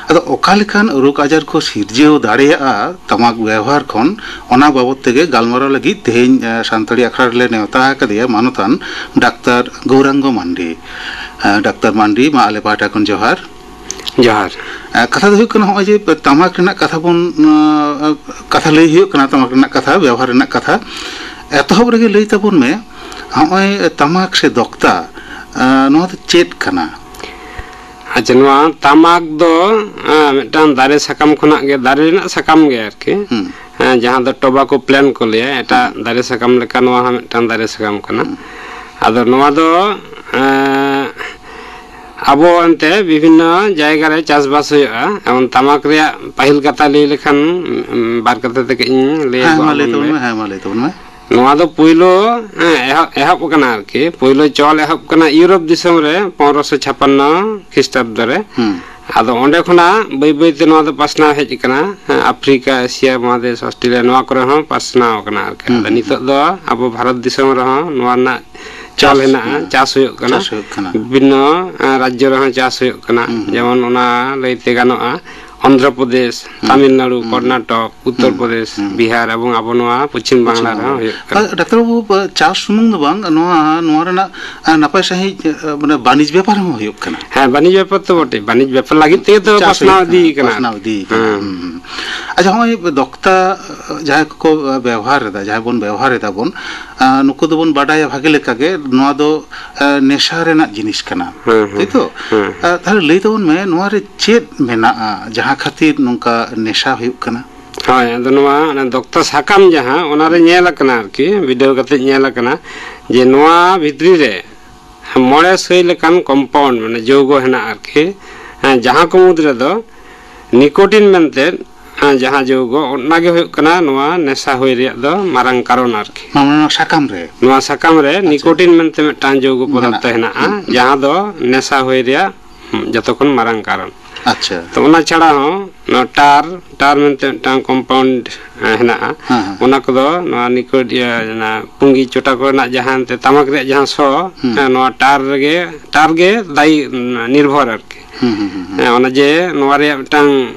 ᱟᱫᱚ ᱚᱠᱟ ᱞᱮᱠᱟᱱ ᱨᱳᱜᱽ ᱟᱡᱟᱨ ᱠᱚ ᱥᱤᱨᱡᱟᱹᱣ ᱫᱟᱲᱮᱭᱟᱜᱼᱟ ᱛᱟᱢᱟᱠ ᱵᱮᱣᱦᱟᱨ ᱠᱷᱚᱱ, ᱚᱱᱟ ᱵᱟᱵᱚᱛ ᱛᱮᱜᱮ ᱜᱟᱞᱢᱟᱨᱟᱣ ᱞᱟᱹᱜᱤᱫ ᱛᱮᱦᱮᱧ, ᱟ, ᱥᱟᱱᱛᱟᱲᱤ ᱟᱠᱷᱲᱟ ᱨᱮᱞᱮ ᱱᱮᱣᱛᱟ ᱟᱠᱟᱫᱮᱭᱟ ᱢᱟᱱᱚᱛᱟᱱ ᱰᱟᱠᱛᱟᱨ ᱜᱳᱣᱨᱟᱝᱜᱚ ᱢᱟᱱᱰᱤ᱾ ᱟ, ᱰᱟᱠᱛᱟᱨ ᱢᱟᱱᱰᱤ, ᱢᱟ ᱟᱞᱮ ᱯᱟᱦᱴᱟ ᱠᱷᱚᱱ ᱡᱚᱦᱟᱨ᱾ ᱡᱚᱦᱟᱨ᱾ ᱟᱨ ᱠᱟᱛᱷᱟ ᱫᱚ ᱦᱩᱭᱩᱜ ᱠᱟᱱᱟ, ᱱᱚᱜᱼᱚᱭ ᱡᱮ ᱛᱟᱢᱟᱠ ᱨᱮᱱᱟᱜ ᱠᱟᱛᱷᱟ ᱵᱚᱱ, ᱟᱸ, ᱠᱟᱛᱷᱟ ᱞᱟᱹᱭ ᱦᱩᱭᱩᱜ ᱠᱟᱱᱟ, ᱛᱟᱢᱟᱠ ᱨᱮᱱᱟᱜ ᱠᱟᱛᱷᱟ, ᱵᱮᱣᱦᱟᱨ ᱨᱮᱱᱟᱜ ᱠᱟᱛᱷᱟ, ᱮᱛᱚᱦᱚᱵ ᱨᱮᱜᱮ ᱞᱟᱹᱭ ᱛᱟᱵᱚᱱ ᱢᱮ, ᱱᱚᱜᱼᱚᱭ ᱛᱟᱢᱟᱠ ᱥᱮ ᱫᱚᱠᱛᱟ, ᱟᱸ, ᱱᱚᱣᱟ ᱫᱚ ᱪᱮᱫ ᱠᱟᱱᱟ? ᱟᱪᱪᱷᱟ, ᱱᱚᱣᱟ ᱛᱟᱢᱟᱠ ᱫᱚ, ᱟᱸ, ᱢᱤᱫᱴᱟᱝ ᱫᱟᱨᱮ ᱥᱟᱠᱟᱢ ᱠᱷᱚᱱᱟᱜ ᱜᱮ, ᱫᱟᱨᱮ ᱨᱮᱱᱟᱜ ᱥᱟᱠᱟᱢ ᱜᱮ ᱟᱨᱠᱤ᱾ ᱦᱩᱸ᱾ ᱦᱮᱸ, ᱡᱟᱦᱟᱸ ᱫᱚ tobacco plant ᱠᱚ ᱞᱟᱹᱭᱟ, ᱮᱴᱟᱜ ᱦᱩᱸ᱾ ᱫᱟᱨᱮ ᱥᱟᱠᱟᱢ ᱞᱮᱠᱟ ᱱᱚᱣᱟ ᱦᱚᱸ ᱢᱤᱫᱴᱟᱝ ᱫᱟᱨᱮ ᱥᱟᱠᱟᱢ ᱠᱟᱱᱟ᱾ ᱦᱩᱸ᱾ ᱟᱫᱚ ᱱᱚᱣᱟ ᱫᱚ, ᱮᱸ, ᱟᱵᱚ ᱮᱱᱛᱮ ᱵᱤᱵᱷᱤᱱᱱᱚ ᱡᱟᱭᱜᱟ ᱨᱮ ᱪᱟᱥᱵᱟᱥ ᱦᱩᱭᱩᱜᱼᱟ᱾ ᱮᱢᱚᱱ ᱛᱟᱢᱟᱠ ᱨᱮᱭᱟᱜ ᱯᱟᱹᱦᱤᱞ ᱠᱟᱛᱷᱟ ᱞᱟᱹᱭ ᱞᱮᱠᱷᱟᱱ, ᱩᱸ, ᱵᱟᱨ ᱠᱟᱛᱷᱟ ᱛᱮ ᱠᱟᱹᱡ ᱤᱧ ᱞᱟᱹᱭ ᱦᱮᱸ, ᱟᱠᱚᱣᱟ ᱢᱟ ᱞᱟᱹᱭ ᱟᱵᱚᱱ ᱛᱟᱵᱚᱱ ᱜᱮ᱾ ᱢᱮ, ᱦᱮᱸ, ᱢᱟ ᱞᱟᱹᱭ ᱛᱟᱵᱚᱱ ᱢᱮ᱾ ᱱᱚᱣᱟ ᱫᱚ ᱯᱩᱭᱞᱩ, ᱦᱮᱸ, ᱮᱦᱚᱵ, ᱮᱦᱚᱵ ᱟᱠᱟᱱᱟ ᱟᱨᱠᱤ᱾ ᱯᱩᱭᱞᱩ ᱪᱚᱞ ᱮᱦᱚᱵ ᱟᱠᱟᱱᱟ ᱤᱭᱩᱨᱳᱯ ᱫᱤᱥᱚᱢ ᱨᱮ ᱯᱚᱱᱨᱚᱥᱚ ᱪᱷᱟᱯᱟᱱᱱᱚ ᱠᱷᱨᱤᱥᱴᱟᱵᱫᱚ ᱨᱮ᱾ ᱦᱩᱸ᱾ ᱟᱫᱚ ᱚᱸᱰᱮ ᱠᱷᱚᱱᱟᱜ ᱵᱟᱹᱭ ᱵᱟᱹᱭ ᱛᱮ ᱱᱚᱣᱟ ᱫᱚ ᱯᱟᱥᱱᱟᱣ ᱦᱮᱡ ᱟᱠᱟᱱᱟ᱾ ᱦᱮᱸ, ᱟᱯᱷᱨᱤᱠᱟ, ᱮᱥᱤᱭᱟ ᱢᱚᱦᱟᱫᱮᱥ, ᱚᱥᱴᱨᱮᱞᱤᱭᱟ, ᱱᱚᱣᱟ ᱠᱚᱨᱮ ᱦᱚᱸ ᱯᱟᱥᱱᱟᱣ ᱟᱠᱟᱱᱟ ᱟᱨᱠᱤ᱾ ᱦᱩᱸ, ᱟᱫᱚ ᱦᱩᱸ, ᱱᱤᱛᱚᱜ ᱦᱩᱸ᱾ ᱫᱚ ᱟᱵᱚ ᱵᱷᱟᱨᱚᱛ ᱫᱤᱥᱚᱢ ᱨᱮᱦᱚᱸ ᱱᱚᱣᱟ ᱨᱮᱱᱟᱜ ᱪᱚᱞ ᱪᱟᱥ, ᱦᱮᱱᱟᱜᱼᱟ, ᱦᱩᱸ᱾ ᱪᱟᱥ ᱦᱩᱭᱩᱜ ᱠᱟᱱᱟ᱾ ᱪᱟᱥ ᱦᱩᱭᱩᱜ ᱠᱟᱱᱟ᱾ ᱵᱤᱵᱷᱤᱱᱱᱚ, ᱮᱸ, ᱨᱟᱡᱽᱡᱚ ᱨᱮᱦᱚᱸ ᱪᱟᱥ ᱦᱩᱭᱩᱜ ᱠᱟᱱᱟ᱾ ᱦᱩᱸ, ᱦᱩᱸ᱾ ᱡᱮᱢᱚᱱ ᱚᱱᱟ ᱞᱟᱹᱭᱛᱮ ᱜᱟᱱᱚᱜᱼᱟ, ᱚᱱᱫᱷᱨᱚ ᱯᱨᱚᱫᱮᱥ, ᱦᱩᱸ, ᱛᱟᱢᱤᱞᱱᱟᱲᱩ, ᱦᱩᱸ, ᱠᱚᱨᱱᱟᱴᱚᱠ, ᱩᱛᱛᱚᱨ ᱦᱩᱸ, ᱯᱨᱚᱫᱮᱥ, ᱦᱩᱸ᱾ ᱵᱤᱦᱟᱨ ᱮᱵᱚᱝ ᱟᱵᱚ ᱱᱚᱣᱟ ᱯᱚᱪᱷᱤᱢ ᱯᱚᱪᱷᱤᱢ ᱵᱟᱝᱞᱟ ᱵᱟᱝᱞᱟ᱾ ᱨᱮᱦᱚᱸ ᱦᱩᱭᱩᱜ ᱠᱟᱱᱟ᱾ ᱟᱨ ᱰᱟᱠᱛᱟᱨ ᱵᱟᱹᱵᱩ, ᱪᱟᱥ ᱥᱩᱢᱩᱝ ᱫᱚ ᱵᱟᱝ, ᱱᱚᱣᱟ, ᱱᱚᱣᱟ ᱨᱮᱱᱟᱜ, ᱟᱨ, ᱱᱟᱯᱟᱭ ᱥᱟᱺᱦᱤᱡ, ᱟᱨ, ᱢᱟᱱᱮ, ᱵᱟᱹᱱᱤᱡᱽ ᱵᱮᱯᱟᱨ ᱦᱚᱸ ᱦᱩᱭᱩᱜ ᱠᱟᱱᱟ᱾ ᱦᱮᱸ, ᱵᱟᱹᱱᱤᱡᱽ ᱵᱮᱯᱟᱨ ᱛᱚ ᱵᱚᱴᱮ, ᱵᱟᱹᱱᱤᱡᱽ ᱵᱮᱯᱟᱨ ᱞᱟᱹᱜᱤᱫ ᱛᱮᱜᱮ ᱛᱚ ᱪᱟᱥ ᱯᱟᱥᱱᱟᱣ ᱦᱩᱭᱩᱜ ᱤᱫᱤ ᱠᱟᱱᱟ, ᱠᱟᱱᱟ᱾ ᱯᱟᱥᱱᱟᱣ ᱤᱫᱤ ᱠᱟᱱᱟ᱾ ᱦᱮᱸ᱾ ᱦᱩᱸ, ᱦᱩᱸ᱾ ᱟᱪᱪᱷᱟ, ᱱᱚᱜᱼᱚᱭ ᱫᱚᱠᱛᱟ, ᱡᱟᱦᱟᱸᱭ ᱠᱚᱠᱚ ᱵᱮᱣᱦᱟᱨ ᱮᱫᱟ, ᱡᱟᱦᱟᱸᱭ ᱵᱚᱱ ᱵᱮᱣᱦᱟᱨ ᱮᱫᱟ ᱵᱚᱱ, ᱟᱨ, ᱱᱩᱠᱩ ᱫᱚᱵᱚᱱ ᱵᱟᱰᱟᱭᱟ ᱵᱷᱟᱜᱮ ᱞᱮᱠᱟ ᱜᱮ, ᱱᱚᱣᱟ ᱫᱚ, ᱟᱨ, ᱱᱮᱥᱟ ᱨᱮᱱᱟᱜ ᱡᱤᱱᱤᱥ ᱠᱟᱱᱟ᱾ ᱦᱮᱸ, ᱦᱮᱸ᱾ ᱛᱟᱭ ᱛᱚ? ᱦᱮᱸ᱾ ᱟᱨ, ᱛᱟᱦᱞᱮ ᱞᱟᱹᱭ ᱛᱟᱵᱚᱱ ᱢᱮ, ᱱᱚᱣᱟ ᱨᱮ ᱪᱮᱫ ᱢᱮᱱᱟᱜᱼᱟ, ᱡᱟᱦᱟᱸ ᱠᱷᱟᱹᱛᱤᱨ ᱱᱚᱝᱠᱟ ᱱᱮᱥᱟ ᱦᱩᱭᱩᱜ ᱠᱟᱱᱟ? ᱦᱳᱭ, ᱟᱫᱚ ᱱᱚᱣᱟ, ᱚᱱᱟ ᱫᱚᱠᱛᱟ ᱥᱟᱠᱟᱢ ᱡᱟᱦᱟᱸ, ᱚᱱᱟ ᱨᱮ ᱧᱮᱞ ᱟᱠᱟᱱᱟ ᱟᱨᱠᱤ, ᱵᱤᱰᱟᱹᱣ ᱠᱟᱛᱮ ᱧᱮᱞ ᱟᱠᱟᱱᱟ ᱡᱮ ᱱᱚᱣᱟ ᱵᱷᱤᱛᱨᱤ ᱨᱮ ᱢᱚᱬᱮ ᱥᱟᱹᱭ ᱞᱮᱠᱟᱱ compound, ᱢᱟᱱᱮ ᱡᱳᱣᱜᱚ ᱦᱮᱱᱟᱜᱼᱟ ᱟᱨᱠᱤ᱾ ᱦᱮᱸ, ᱡᱟᱦᱟᱸ ᱠᱚ ᱢᱩᱫᱽ ᱨᱮᱫᱚ nicotine ᱢᱮᱱᱛᱮ, ᱦᱮᱸ, ᱡᱟᱦᱟᱸ ᱡᱳᱣᱜᱚ, ᱚᱱᱟ ᱜᱮ ᱦᱩᱭᱩᱜ ᱠᱟᱱᱟ ᱱᱚᱣᱟ ᱱᱮᱥᱟ ᱦᱩᱭ ᱨᱮᱭᱟᱜ ᱫᱚ ᱢᱟᱨᱟᱝ ᱠᱟᱨᱚᱱ ᱟᱨᱠᱤ᱾ ᱱᱚᱣᱟ, ᱱᱚᱣᱟ ᱥᱟᱠᱟᱢ ᱨᱮ? ᱱᱚᱣᱟ ᱥᱟᱠᱟᱢ ᱨᱮ ᱟᱪᱪᱷᱟ᱾ Nicotine ᱢᱮᱱᱛᱮ ᱢᱤᱫᱴᱟᱝ ᱡᱳᱣᱜᱚ ᱯᱚᱫᱟᱨᱛᱷᱚ ᱢᱮᱱᱟᱜᱼᱟ᱾ ᱦᱮᱱᱟᱜᱼᱟ, ᱦᱩᱸ, ᱦᱩᱸ᱾ ᱡᱟᱦᱟᱸ ᱫᱚ ᱱᱮᱥᱟ ᱦᱩᱭ ᱨᱮᱭᱟᱜ, ᱦᱩᱸ, ᱡᱚᱛᱚ ᱠᱷᱚᱱ ᱢᱟᱨᱟᱝ ᱠᱟᱨᱚᱱ᱾ ᱟᱪᱪᱷᱟ᱾ ᱛᱚ, ᱚᱱᱟ ᱪᱷᱟᱲᱟ ᱦᱚᱸ ᱱᱚᱣᱟ ᱴᱟᱨ, ᱴᱟᱨ ᱢᱮᱱᱛᱮ ᱢᱤᱫᱴᱟᱝ compound, ᱮ, ᱦᱮᱱᱟᱜᱼᱟ᱾ ᱦᱮᱸ, ᱦᱮᱸ᱾ ᱚᱱᱟ ᱠᱚᱫᱚ ᱱᱚᱣᱟ ᱱᱤᱠᱚᱴ, ᱤᱭᱟᱹ, ᱚᱱᱟ ᱯᱩᱸᱜᱤ ᱪᱚᱴᱟ ᱠᱚᱨᱮᱱᱟᱜ ᱡᱟᱦᱟᱸ ᱮᱱᱛᱮ ᱛᱟᱢᱟᱠ ᱨᱮᱭᱟᱜ ᱡᱟᱦᱟᱸ ᱥᱚ, ᱦᱩᱸ᱾ ᱦᱮᱸ, ᱱᱚᱣᱟ ᱴᱟᱨ ᱨᱮᱜᱮ, ᱴᱟᱨ ᱜᱮ ᱫᱟᱭᱤ, ᱩᱸ, ᱱᱤᱨᱵᱷᱚᱨ ᱟᱨᱠᱤ᱾ ᱦᱩᱸ, ᱦᱩᱸ, ᱦᱩᱸ, ᱦᱩᱸ᱾ ᱦᱮᱸ, ᱚᱱᱟ ᱡᱮ ᱱᱚᱣᱟ ᱨᱮᱭᱟᱜ ᱢᱤᱫᱴᱟᱝ,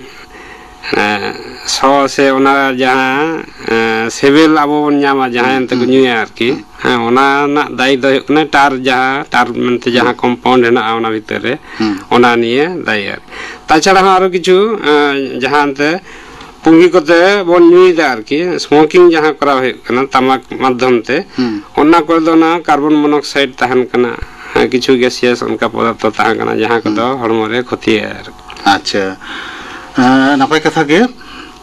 ᱮᱸ, ᱥᱚ ᱥᱮ ᱚᱱᱟ ᱡᱟᱦᱟᱸ, ᱮᱸ, ᱥᱤᱵᱤᱞ ᱟᱵᱚ ᱵᱚᱱ ᱧᱟᱢᱟ, ᱡᱟᱦᱟᱸᱭ ᱦᱩᱸ, ᱮᱱᱛᱮ ᱠᱚ ᱦᱩᱸ, ᱧᱩᱭᱟ ᱟᱨᱠᱤ᱾ ᱦᱩᱸ᱾ ᱦᱮᱸ, ᱚᱱᱟ ᱨᱮᱱᱟᱜ ᱫᱟᱭᱤ ᱫᱚ ᱦᱩᱭᱩᱜ ᱠᱟᱱᱟ ᱴᱟᱨ, ᱡᱟᱦᱟᱸ ᱴᱟᱨ ᱢᱮᱱᱛᱮ ᱡᱟᱦᱟᱸ ᱦᱩᱸ᱾ Compound ᱦᱮᱱᱟᱜᱼᱟ ᱚᱱᱟ ᱵᱷᱤᱛᱟᱹᱨ ᱨᱮ, ᱦᱩᱸ᱾ ᱚᱱᱟ ᱱᱤᱭᱮ ᱫᱟᱭᱤ ᱟᱨᱠᱤ᱾ ᱛᱟᱪᱷᱟᱲᱟ ᱦᱚᱸ ᱟᱨᱚ ᱠᱤᱪᱷᱩ, ᱮᱸ, ᱡᱟᱦᱟᱸ ᱮᱱᱛᱮ ᱯᱩᱸᱜᱤ ᱠᱚᱛᱮ ᱵᱚᱱ ᱧᱩᱭᱮᱫᱟ ᱟᱨᱠᱤ, ᱥᱢᱳᱠᱤᱝ ᱡᱟᱦᱟᱸ ᱠᱚᱨᱟᱣ ᱦᱩᱭᱩᱜ ᱠᱟᱱᱟ ᱛᱟᱢᱟᱠ ᱢᱟᱫᱽᱫᱷᱚᱢ ᱛᱮ, ᱦᱩᱸ᱾ ᱚᱱᱟ ᱠᱚᱨᱮ ᱫᱚ ᱚᱱᱟ ᱠᱟᱨᱵᱚᱱ ᱢᱚᱱᱚᱠᱥᱟᱭᱤᱰ ᱛᱟᱦᱮᱱ ᱠᱟᱱᱟ, ᱦᱮᱸ, ᱠᱤᱪᱷᱩ ᱜᱮᱥᱤᱭᱟᱥ ᱚᱱᱠᱟ ᱯᱚᱫᱟᱨᱛᱷᱚ ᱛᱟᱦᱮᱸ ᱠᱟᱱᱟ, ᱡᱟᱦᱟᱸ ᱠᱚᱫᱚ ᱦᱩᱸ᱾ ᱦᱚᱲᱢᱚ ᱨᱮ ᱠᱷᱚᱛᱤᱭᱟ ᱟᱨᱠᱤ᱾ ᱟᱪᱪᱷᱟ, ᱮᱸ, ᱱᱟᱯᱟᱭ ᱠᱟᱛᱷᱟ ᱜᱮ᱾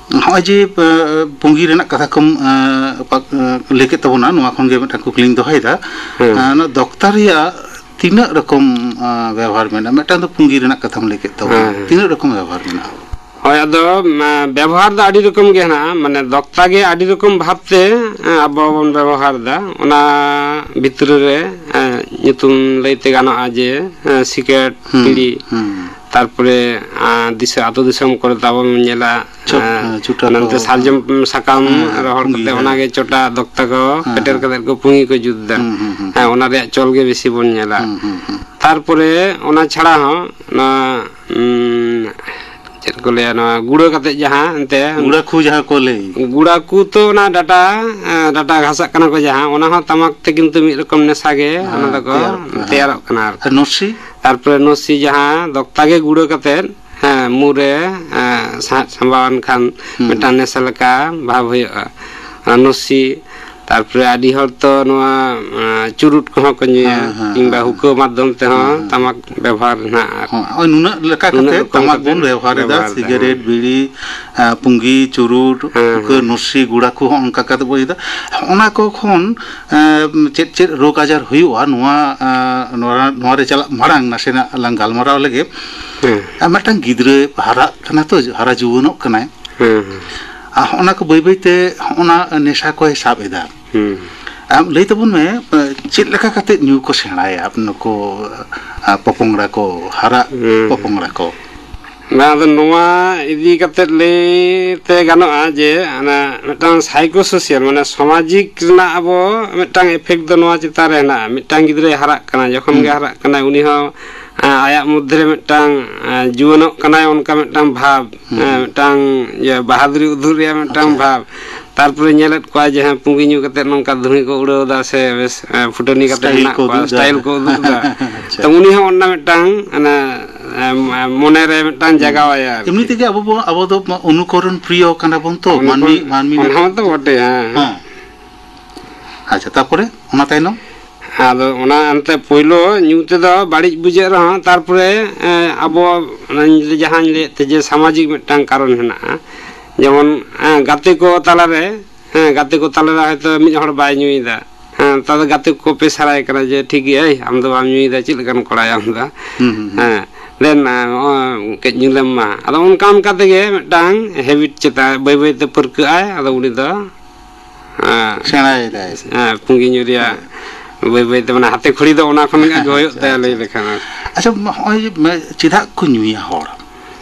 ᱱᱚᱜᱼᱚᱭ ᱡᱮ, ᱮᱸ, ᱯᱩᱸᱜᱤ ᱨᱮᱱᱟᱜ ᱠᱟᱛᱷᱟ ᱠᱚᱢ, ᱮᱸ, ᱯᱟᱠ-, ᱮᱸ, ᱞᱟᱹᱭ ᱠᱮᱫ ᱛᱟᱵᱚᱱᱟ, ᱱᱚᱣᱟ ᱠᱷᱚᱱ ᱜᱮ ᱢᱤᱫᱴᱟᱝ ᱠᱩᱠᱞᱤᱧ ᱫᱚᱦᱚᱭᱮᱫᱟ᱾ ᱦᱮᱸ᱾ ᱮᱸ, ᱱᱚᱣᱟ ᱫᱚᱠᱛᱟ ᱨᱮᱭᱟᱜ ᱛᱤᱱᱟᱹᱜ ᱨᱚᱠᱚᱢ, ᱮᱸ, ᱵᱮᱣᱦᱟᱨ ᱢᱮᱱᱟᱜᱼᱟ? ᱢᱤᱫᱴᱟᱝ ᱫᱚ ᱯᱩᱸᱜᱤ ᱨᱮᱱᱟᱜ ᱠᱟᱛᱷᱟᱢ ᱞᱟᱹᱭ ᱠᱮᱫ ᱛᱟᱵᱚᱱᱟ᱾ ᱦᱮᱸ, ᱦᱮᱸ᱾ ᱛᱤᱱᱟᱹᱜ ᱨᱚᱠᱚᱢ ᱵᱮᱣᱦᱟᱨ ᱢᱮᱱᱟᱜᱼᱟ? ᱦᱳᱭ, ᱟᱫᱚ, ᱢᱟ, ᱵᱮᱵᱚᱦᱟᱨ ᱫᱚ ᱟᱹᱰᱤ ᱨᱚᱠᱚᱢ ᱜᱮ ᱦᱮᱱᱟᱜᱼᱟ᱾ ᱢᱟᱱᱮ, ᱫᱚᱠᱛᱟ ᱜᱮ ᱟᱹᱰᱤ ᱨᱚᱠᱚᱢ ᱵᱷᱟᱵᱽᱛᱮ, ᱮᱸ, ᱟᱵᱚ ᱵᱚᱱ ᱵᱮᱵᱚᱦᱟᱨ ᱮᱫᱟ᱾ ᱚᱱᱟ ᱵᱷᱤᱛᱨᱤ ᱨᱮ, ᱮᱸ, ᱧᱩᱛᱩᱢ ᱞᱟᱹᱭᱛᱮ ᱜᱟᱱᱚᱜᱼᱟ ᱡᱮ, ᱮᱸ, ᱥᱤᱜᱟᱨᱮᱴ, ᱦᱩᱸ, ᱵᱤᱲᱤ, ᱦᱩᱸ᱾ ᱛᱟᱨᱯᱚᱨᱮ, ᱟᱸ, ᱫᱤᱥᱟᱹ, ᱟᱹᱛᱩ ᱫᱤᱥᱚᱢ ᱠᱚᱨᱮ ᱫᱚ ᱟᱵᱚ ᱵᱚᱱ ᱧᱮᱞᱟ, ᱪᱷᱩᱴ-, ᱮᱸ, ᱦᱮᱸ, ᱪᱷᱩᱴᱟ ᱱᱚᱱᱛᱮ ᱠᱚ᱾ ᱥᱟᱨᱡᱚᱢ ᱥᱟᱠᱟᱢ ᱦᱮᱸ, ᱦᱮᱸ, ᱨᱚᱦᱚᱲ ᱯᱩᱸᱜᱤ, ᱠᱟᱛᱮ ᱦᱮᱸ᱾ ᱚᱱᱟᱜᱮ ᱪᱚᱴᱟ ᱫᱚᱠᱛᱟ ᱠᱚ ᱦᱮᱸ, ᱯᱮᱴᱮᱨ ᱦᱮᱸ᱾ ᱠᱟᱛᱮ ᱠᱚ ᱯᱩᱸᱜᱤ ᱠᱚ ᱡᱩᱛ ᱮᱫᱟ᱾ ᱦᱩᱸ, ᱦᱩᱸ, ᱦᱩᱸ, ᱦᱮᱸ, ᱦᱩᱸ᱾ ᱚᱱᱟ ᱨᱮᱭᱟᱜ ᱪᱚᱞ ᱜᱮ ᱵᱮᱥᱤ ᱵᱚᱱ ᱧᱮᱞᱟ᱾ ᱦᱩᱸ, ᱦᱩᱸ, ᱦᱩᱸ᱾ ᱛᱟᱨᱯᱚᱨᱮ ᱚᱱᱟ ᱪᱷᱟᱲᱟ ᱦᱚᱸ ᱱᱚᱣᱟ, ᱩᱸ, ᱪᱮᱫ ᱠᱚ ᱞᱟᱹᱭᱟ, ᱱᱚᱣᱟ ᱜᱩᱲᱟᱹ ᱠᱟᱛᱮ ᱡᱟᱦᱟᱸ ᱮᱱᱛᱮ ᱜᱩᱲᱟᱹ ᱠᱚ ᱡᱟᱦᱟᱸ ᱠᱚ ᱞᱟᱹᱭ᱾ ᱜᱩᱲᱟᱹ ᱠᱚ ᱛᱚ ᱚᱱᱟ ᱰᱟᱴᱟ, ᱮᱸ, ᱰᱟᱴᱟ ᱜᱷᱟᱥᱟᱜ ᱠᱟᱱᱟ ᱠᱚ ᱡᱟᱦᱟᱸ, ᱚᱱᱟ ᱦᱚᱸ ᱛᱟᱢᱟᱠ ᱛᱮ ᱠᱤᱱᱛᱩ ᱢᱤᱫ ᱨᱚᱠᱚᱢ ᱱᱮᱥᱟ ᱜᱮ, ᱚᱱᱟ ᱦᱮᱸ, ᱫᱚᱠᱚ ᱛᱮᱭᱟᱨᱚᱜ ᱠᱟᱱᱟ᱾ ᱛᱮᱭᱟᱨᱚᱜ ᱠᱟᱱᱟ ᱟᱨᱠᱤ᱾ ᱟᱨ ᱱᱚᱥᱤ? ᱛᱟᱨᱯᱚᱨᱮ ᱱᱚᱥᱤ ᱡᱟᱦᱟᱸ ᱫᱚᱠᱛᱟ ᱜᱮ ᱜᱩᱲᱟᱹ ᱠᱟᱛᱮ, ᱦᱮᱸ, ᱢᱩ ᱨᱮ, ᱮᱸ, ᱥᱟᱸᱦᱮᱫ ᱥᱟᱸᱵᱟᱣ ᱮᱱ ᱠᱷᱟᱱ ᱦᱩᱸ᱾ ᱢᱤᱫᱴᱟᱝ ᱱᱮᱥᱟ ᱞᱮᱠᱟ ᱵᱷᱟᱵᱽ ᱦᱩᱭᱩᱜᱼᱟ᱾ ᱟᱨ ᱱᱚᱥᱤ, ᱛᱟᱨᱯᱚᱨᱮ ᱟᱹᱰᱤ ᱦᱚᱲ ᱛᱚ ᱱᱚᱣᱟ, ᱮᱸ, ᱪᱩᱨᱩᱴ ᱠᱚᱦᱚᱸ ᱠᱚ ᱧᱩᱭᱟ, ᱦᱮᱸ, ᱦᱮᱸ, ᱠᱤᱝᱵᱟ ᱦᱮᱸ, ᱦᱩᱠᱟᱹ ᱦᱮᱸ᱾ ᱢᱟᱫᱽᱫᱷᱚᱢ ᱛᱮᱦᱚᱸ ᱦᱮᱸ, ᱦᱮᱸ᱾ ᱛᱟᱢᱟᱠ ᱵᱮᱵᱚᱦᱟᱨ ᱦᱮᱱᱟᱜᱼᱟ᱾ ᱦᱚᱸ, ᱱᱚᱜᱼᱚᱭ ᱱᱩᱱᱟᱹᱜ ᱞᱮᱠᱟ ᱱᱩᱱᱟᱹᱜ ᱠᱟᱛᱮ ᱨᱚᱠᱚᱢ ᱛᱟᱢᱟᱠ ᱠᱟᱛᱮ ᱵᱚᱱ ᱵᱮᱣᱦᱟᱨ ᱮᱫᱟ, ᱵᱮᱵᱚᱦᱟᱨ ᱮᱫᱟ, ᱥᱤᱜᱟᱨᱮᱴ, ᱦᱮᱸ᱾ ᱵᱤᱲᱤ, ᱮᱸ, ᱯᱩᱸᱜᱤ, ᱪᱩᱨᱩᱴ, ᱦᱮᱸ, ᱦᱩᱠᱟᱹ, ᱦᱮᱸ᱾ ᱱᱚᱥᱤ, ᱜᱩᱲᱟ ᱠᱚᱦᱚᱸ ᱚᱱᱠᱟ ᱠᱟᱛᱮ ᱵᱚᱱ ᱤᱭᱟᱹᱭᱮᱫᱟ᱾ ᱚᱱᱟ ᱠᱚ ᱠᱷᱚᱱ, ᱮᱸ, ᱪᱮᱫ ᱪᱮᱫ ᱨᱳᱜᱽ ᱟᱡᱟᱨ ᱦᱩᱭᱩᱜᱼᱟ, ᱱᱚᱣᱟ, ᱮᱸ, ᱱᱚᱣᱟ, ᱱᱚᱣᱟ ᱨᱮ ᱪᱟᱞᱟᱜ ᱢᱟᱲᱟᱝ ᱱᱟᱥᱮᱱᱟᱜ ᱞᱟᱝ ᱜᱟᱞᱢᱟᱨᱟᱣ ᱞᱮᱜᱮ᱾ ᱦᱮᱸ᱾ ᱟᱨ ᱢᱤᱫᱴᱟᱝ ᱜᱤᱫᱽᱨᱟᱹ ᱦᱟᱨᱟᱜ ᱠᱟᱱᱟ ᱛᱚ, ᱦᱟᱨᱟ ᱡᱩᱣᱟᱹᱱᱚᱜ ᱠᱟᱱᱟᱭ᱾ ᱦᱮᱸ, ᱦᱮᱸ᱾ ᱟᱨ ᱦᱚᱸᱜᱼᱚ ᱱᱟ ᱠᱚ ᱵᱟᱹᱭ ᱵᱟᱹᱭ ᱛᱮ ᱦᱚᱸᱜᱼᱚ ᱱᱟ ᱱᱮᱥᱟ ᱠᱚᱭ ᱥᱟᱵ ᱮᱫᱟ᱾ ᱦᱩᱸ᱾ ᱟᱢ ᱞᱟᱹᱭ ᱛᱟᱵᱚᱱ ᱢᱮ, ᱪᱮᱫ ᱞᱮᱠᱟ ᱠᱟᱛᱮ ᱧᱩ ᱠᱚ ᱥᱮᱬᱟᱭᱟ ᱱᱩᱠᱩ, ᱟ, ᱯᱚᱯᱚᱝᱲᱟ ᱠᱚ, ᱦᱟᱨᱟᱜ ᱦᱩᱸ᱾ ᱯᱚᱯᱚᱝᱲᱟ ᱠᱚ? ᱵᱟᱝ, ᱟᱫᱚ ᱱᱚᱣᱟ ᱤᱫᱤ ᱠᱟᱛᱮ ᱞᱟᱹᱭ ᱛᱮ ᱜᱟᱱᱚᱜᱼᱟ ᱡᱮ, ᱚᱱᱟ ᱢᱤᱫᱴᱟᱝ psychosocial, ᱢᱟᱱᱮ ᱥᱟᱢᱟᱡᱤᱠ ᱨᱮᱱᱟᱜ ᱟᱵᱚ ᱢᱤᱫᱴᱟᱝ effect ᱫᱚ ᱱᱚᱣᱟ ᱪᱮᱛᱟᱱ ᱨᱮ ᱦᱮᱱᱟᱜᱼᱟ᱾ ᱢᱤᱫᱴᱟᱝ ᱜᱤᱫᱽᱨᱟᱹᱭ ᱦᱟᱨᱟᱜ ᱠᱟᱱᱟ, ᱡᱚᱠᱷᱚᱱ ᱦᱩᱸ᱾ ᱜᱮ ᱦᱟᱨᱟᱜ ᱠᱟᱱᱟᱭ, ᱩᱱᱤ ᱦᱚᱸ, ᱟ, ᱟᱭᱟᱜ ᱢᱚᱫᱽᱫᱷᱮ ᱨᱮ ᱢᱤᱫᱴᱟᱝ, ᱟ, ᱡᱩᱣᱟᱹᱱᱚᱜ ᱠᱟᱱᱟᱭ, ᱚᱱᱠᱟ ᱢᱤᱫᱴᱟᱝ ᱵᱷᱟᱵᱽ, ᱦᱩᱸ, ᱟ, ᱦᱩᱸ᱾ ᱢᱤᱫᱴᱟᱝ, ᱤᱭᱟᱹ, ᱵᱟᱦᱟᱫᱩᱨᱤ ᱩᱫᱩᱜ ᱨᱮᱭᱟᱜ ᱢᱤᱫᱴᱟᱝ ᱟᱪᱪᱷᱟ᱾ ᱵᱷᱟᱵᱽ᱾ ᱛᱟᱨᱯᱚᱨᱮ ᱧᱮᱞᱮᱫ ᱠᱚᱣᱟ ᱡᱮ, ᱦᱮᱸ, ᱯᱩᱸᱜᱤ ᱧᱩ ᱠᱟᱛᱮ ᱱᱚᱝᱠᱟ ᱫᱷᱩᱲᱤ ᱠᱚ ᱩᱰᱟᱹᱣ ᱮᱫᱟ ᱥᱮ ᱵᱮᱥ, ᱮ, ᱯᱷᱩᱴᱟᱹᱱᱤ ᱠᱟᱛᱮ style ᱦᱮᱱᱟᱜ ᱠᱚ ᱠᱚᱣᱟ, ᱩᱫᱩᱜ ᱮᱫᱟ᱾ Style ᱠᱚ ᱩᱫᱩᱜ ᱮᱫᱟ᱾ ᱟᱪᱪᱷᱟ᱾ ᱛᱚ, ᱩᱱᱤ ᱦᱚᱸ ᱚᱱᱟ ᱢᱤᱫᱴᱟᱝ, ᱚᱱᱟ, ᱮ, ᱢᱚᱱᱮ ᱨᱮ ᱢᱤᱫᱴᱟᱝ ᱡᱟᱜᱟᱣᱟᱭᱟ ᱟᱨᱠᱤ᱾ ᱮᱢᱱᱤ ᱛᱮᱜᱮ ᱟᱵᱚ ᱵᱚ, ᱟᱵᱚ ᱫᱚ ᱚᱱᱩᱠᱚᱨᱚᱱ ᱯᱨᱤᱭᱚ ᱠᱟᱱᱟ ᱵᱚᱱ ᱛᱚ, ᱚᱱᱟ ᱢᱟᱹᱱᱢᱤ, ᱠᱚ, ᱢᱟᱹᱱᱢᱤ ᱚᱱᱟ ᱞᱮᱠᱟ᱾ ᱢᱟᱛᱚ ᱵᱚᱴᱮ, ᱦᱮᱸ᱾ ᱦᱮᱸ᱾ ᱟᱪᱪᱷᱟ, ᱛᱟᱯᱚᱨᱮ ᱚᱱᱟ ᱛᱟᱭᱱᱚᱢ? ᱟᱫᱚ ᱚᱱᱟ ᱮᱱᱛᱮ ᱯᱳᱭᱞᱳ ᱧᱩ ᱛᱮᱫᱚ ᱵᱟᱹᱲᱤᱡ ᱵᱩᱡᱷᱟᱹᱜ ᱨᱮᱦᱚᱸ, ᱛᱟᱨᱯᱚᱨᱮ, ᱮᱸ, ᱟᱵᱚ ᱚᱱᱟᱧ, ᱡᱟᱦᱟᱸᱧ ᱞᱟᱹᱭᱮᱫ ᱛᱮ ᱡᱮ ᱥᱟᱢᱟᱡᱤᱠ ᱢᱤᱫᱴᱟᱝ ᱠᱟᱨᱚᱱ ᱦᱮᱱᱟᱜᱼᱟ᱾ ᱡᱮᱢᱚᱱ, ᱮᱸ, ᱜᱟᱛᱮ ᱠᱚ ᱛᱟᱞᱟᱨᱮ, ᱦᱮᱸ, ᱜᱟᱛᱮ ᱠᱚ ᱛᱟᱞᱟᱨᱮ ᱦᱚᱭᱛᱳ ᱢᱤᱫ ᱦᱚᱲ ᱵᱟᱭ ᱧᱩᱭᱮᱫᱟ, ᱦᱮᱸ, ᱛᱟᱦᱞᱮ ᱜᱟᱛᱮ ᱠᱚᱠᱚ ᱯᱮᱥᱟᱨᱟᱭ ᱠᱟᱱᱟ ᱡᱮ, "ᱴᱷᱤᱠ ᱜᱮᱭᱟ, ᱮᱭ, ᱟᱢ ᱫᱚ ᱵᱟᱢ ᱧᱩᱭᱮᱫᱟ, ᱪᱮᱫ ᱞᱮᱠᱟᱱ ᱠᱚᱲᱟᱭᱟ ᱟᱢ ᱫᱚ?" ᱦᱩᱸ, ᱦᱩᱸ, ᱦᱩᱸ᱾ ᱦᱮᱸ, ᱫᱮᱱ, ᱱᱚᱜᱼᱚᱭ ᱠᱟᱹᱡ ᱧᱩ ᱞᱮᱢ ᱢᱟ᱾ ᱟᱫᱚ ᱚᱱᱠᱟ ᱚᱱᱠᱟ ᱛᱮᱜᱮ ᱢᱤᱫᱴᱟᱝ ᱦᱮᱵᱤᱴ ᱪᱮᱛᱟᱱ ᱵᱟᱹᱭ ᱵᱟᱹᱭ ᱛᱮ ᱯᱟᱹᱨᱠᱟᱹᱜ ᱟᱭ, ᱟᱫᱚ ᱩᱱᱤ ᱫᱚ, ᱦᱮᱸ, ᱥᱮᱬᱟᱭᱮᱫᱟᱭ᱾ ᱦᱮᱸ, ᱯᱩᱸᱜᱤ ᱧᱩ ᱨᱮᱭᱟᱜ ᱵᱟᱹᱭ ᱵᱟᱹᱭ ᱛᱮ, ᱢᱟᱱᱮ, ᱦᱟᱛᱮ ᱠᱷᱩᱲᱤ ᱫᱚ ᱚᱱᱟ ᱠᱷᱚᱱ ᱜᱮ ᱦᱩᱭᱩᱜ ᱟᱪᱪᱷᱟ, ᱛᱟᱭᱟ, ᱞᱟᱹᱭ ᱟᱪᱪᱷᱟ᱾ ᱞᱮᱠᱷᱟᱱ᱾ ᱟᱪᱪᱷᱟ, ᱢᱟ, ᱦᱚᱸᱜᱼᱚᱭ ᱡᱮ, ᱢᱟ, ᱪᱮᱫᱟᱜ ᱠᱚ ᱧᱩᱭᱟ ᱦᱚᱲ?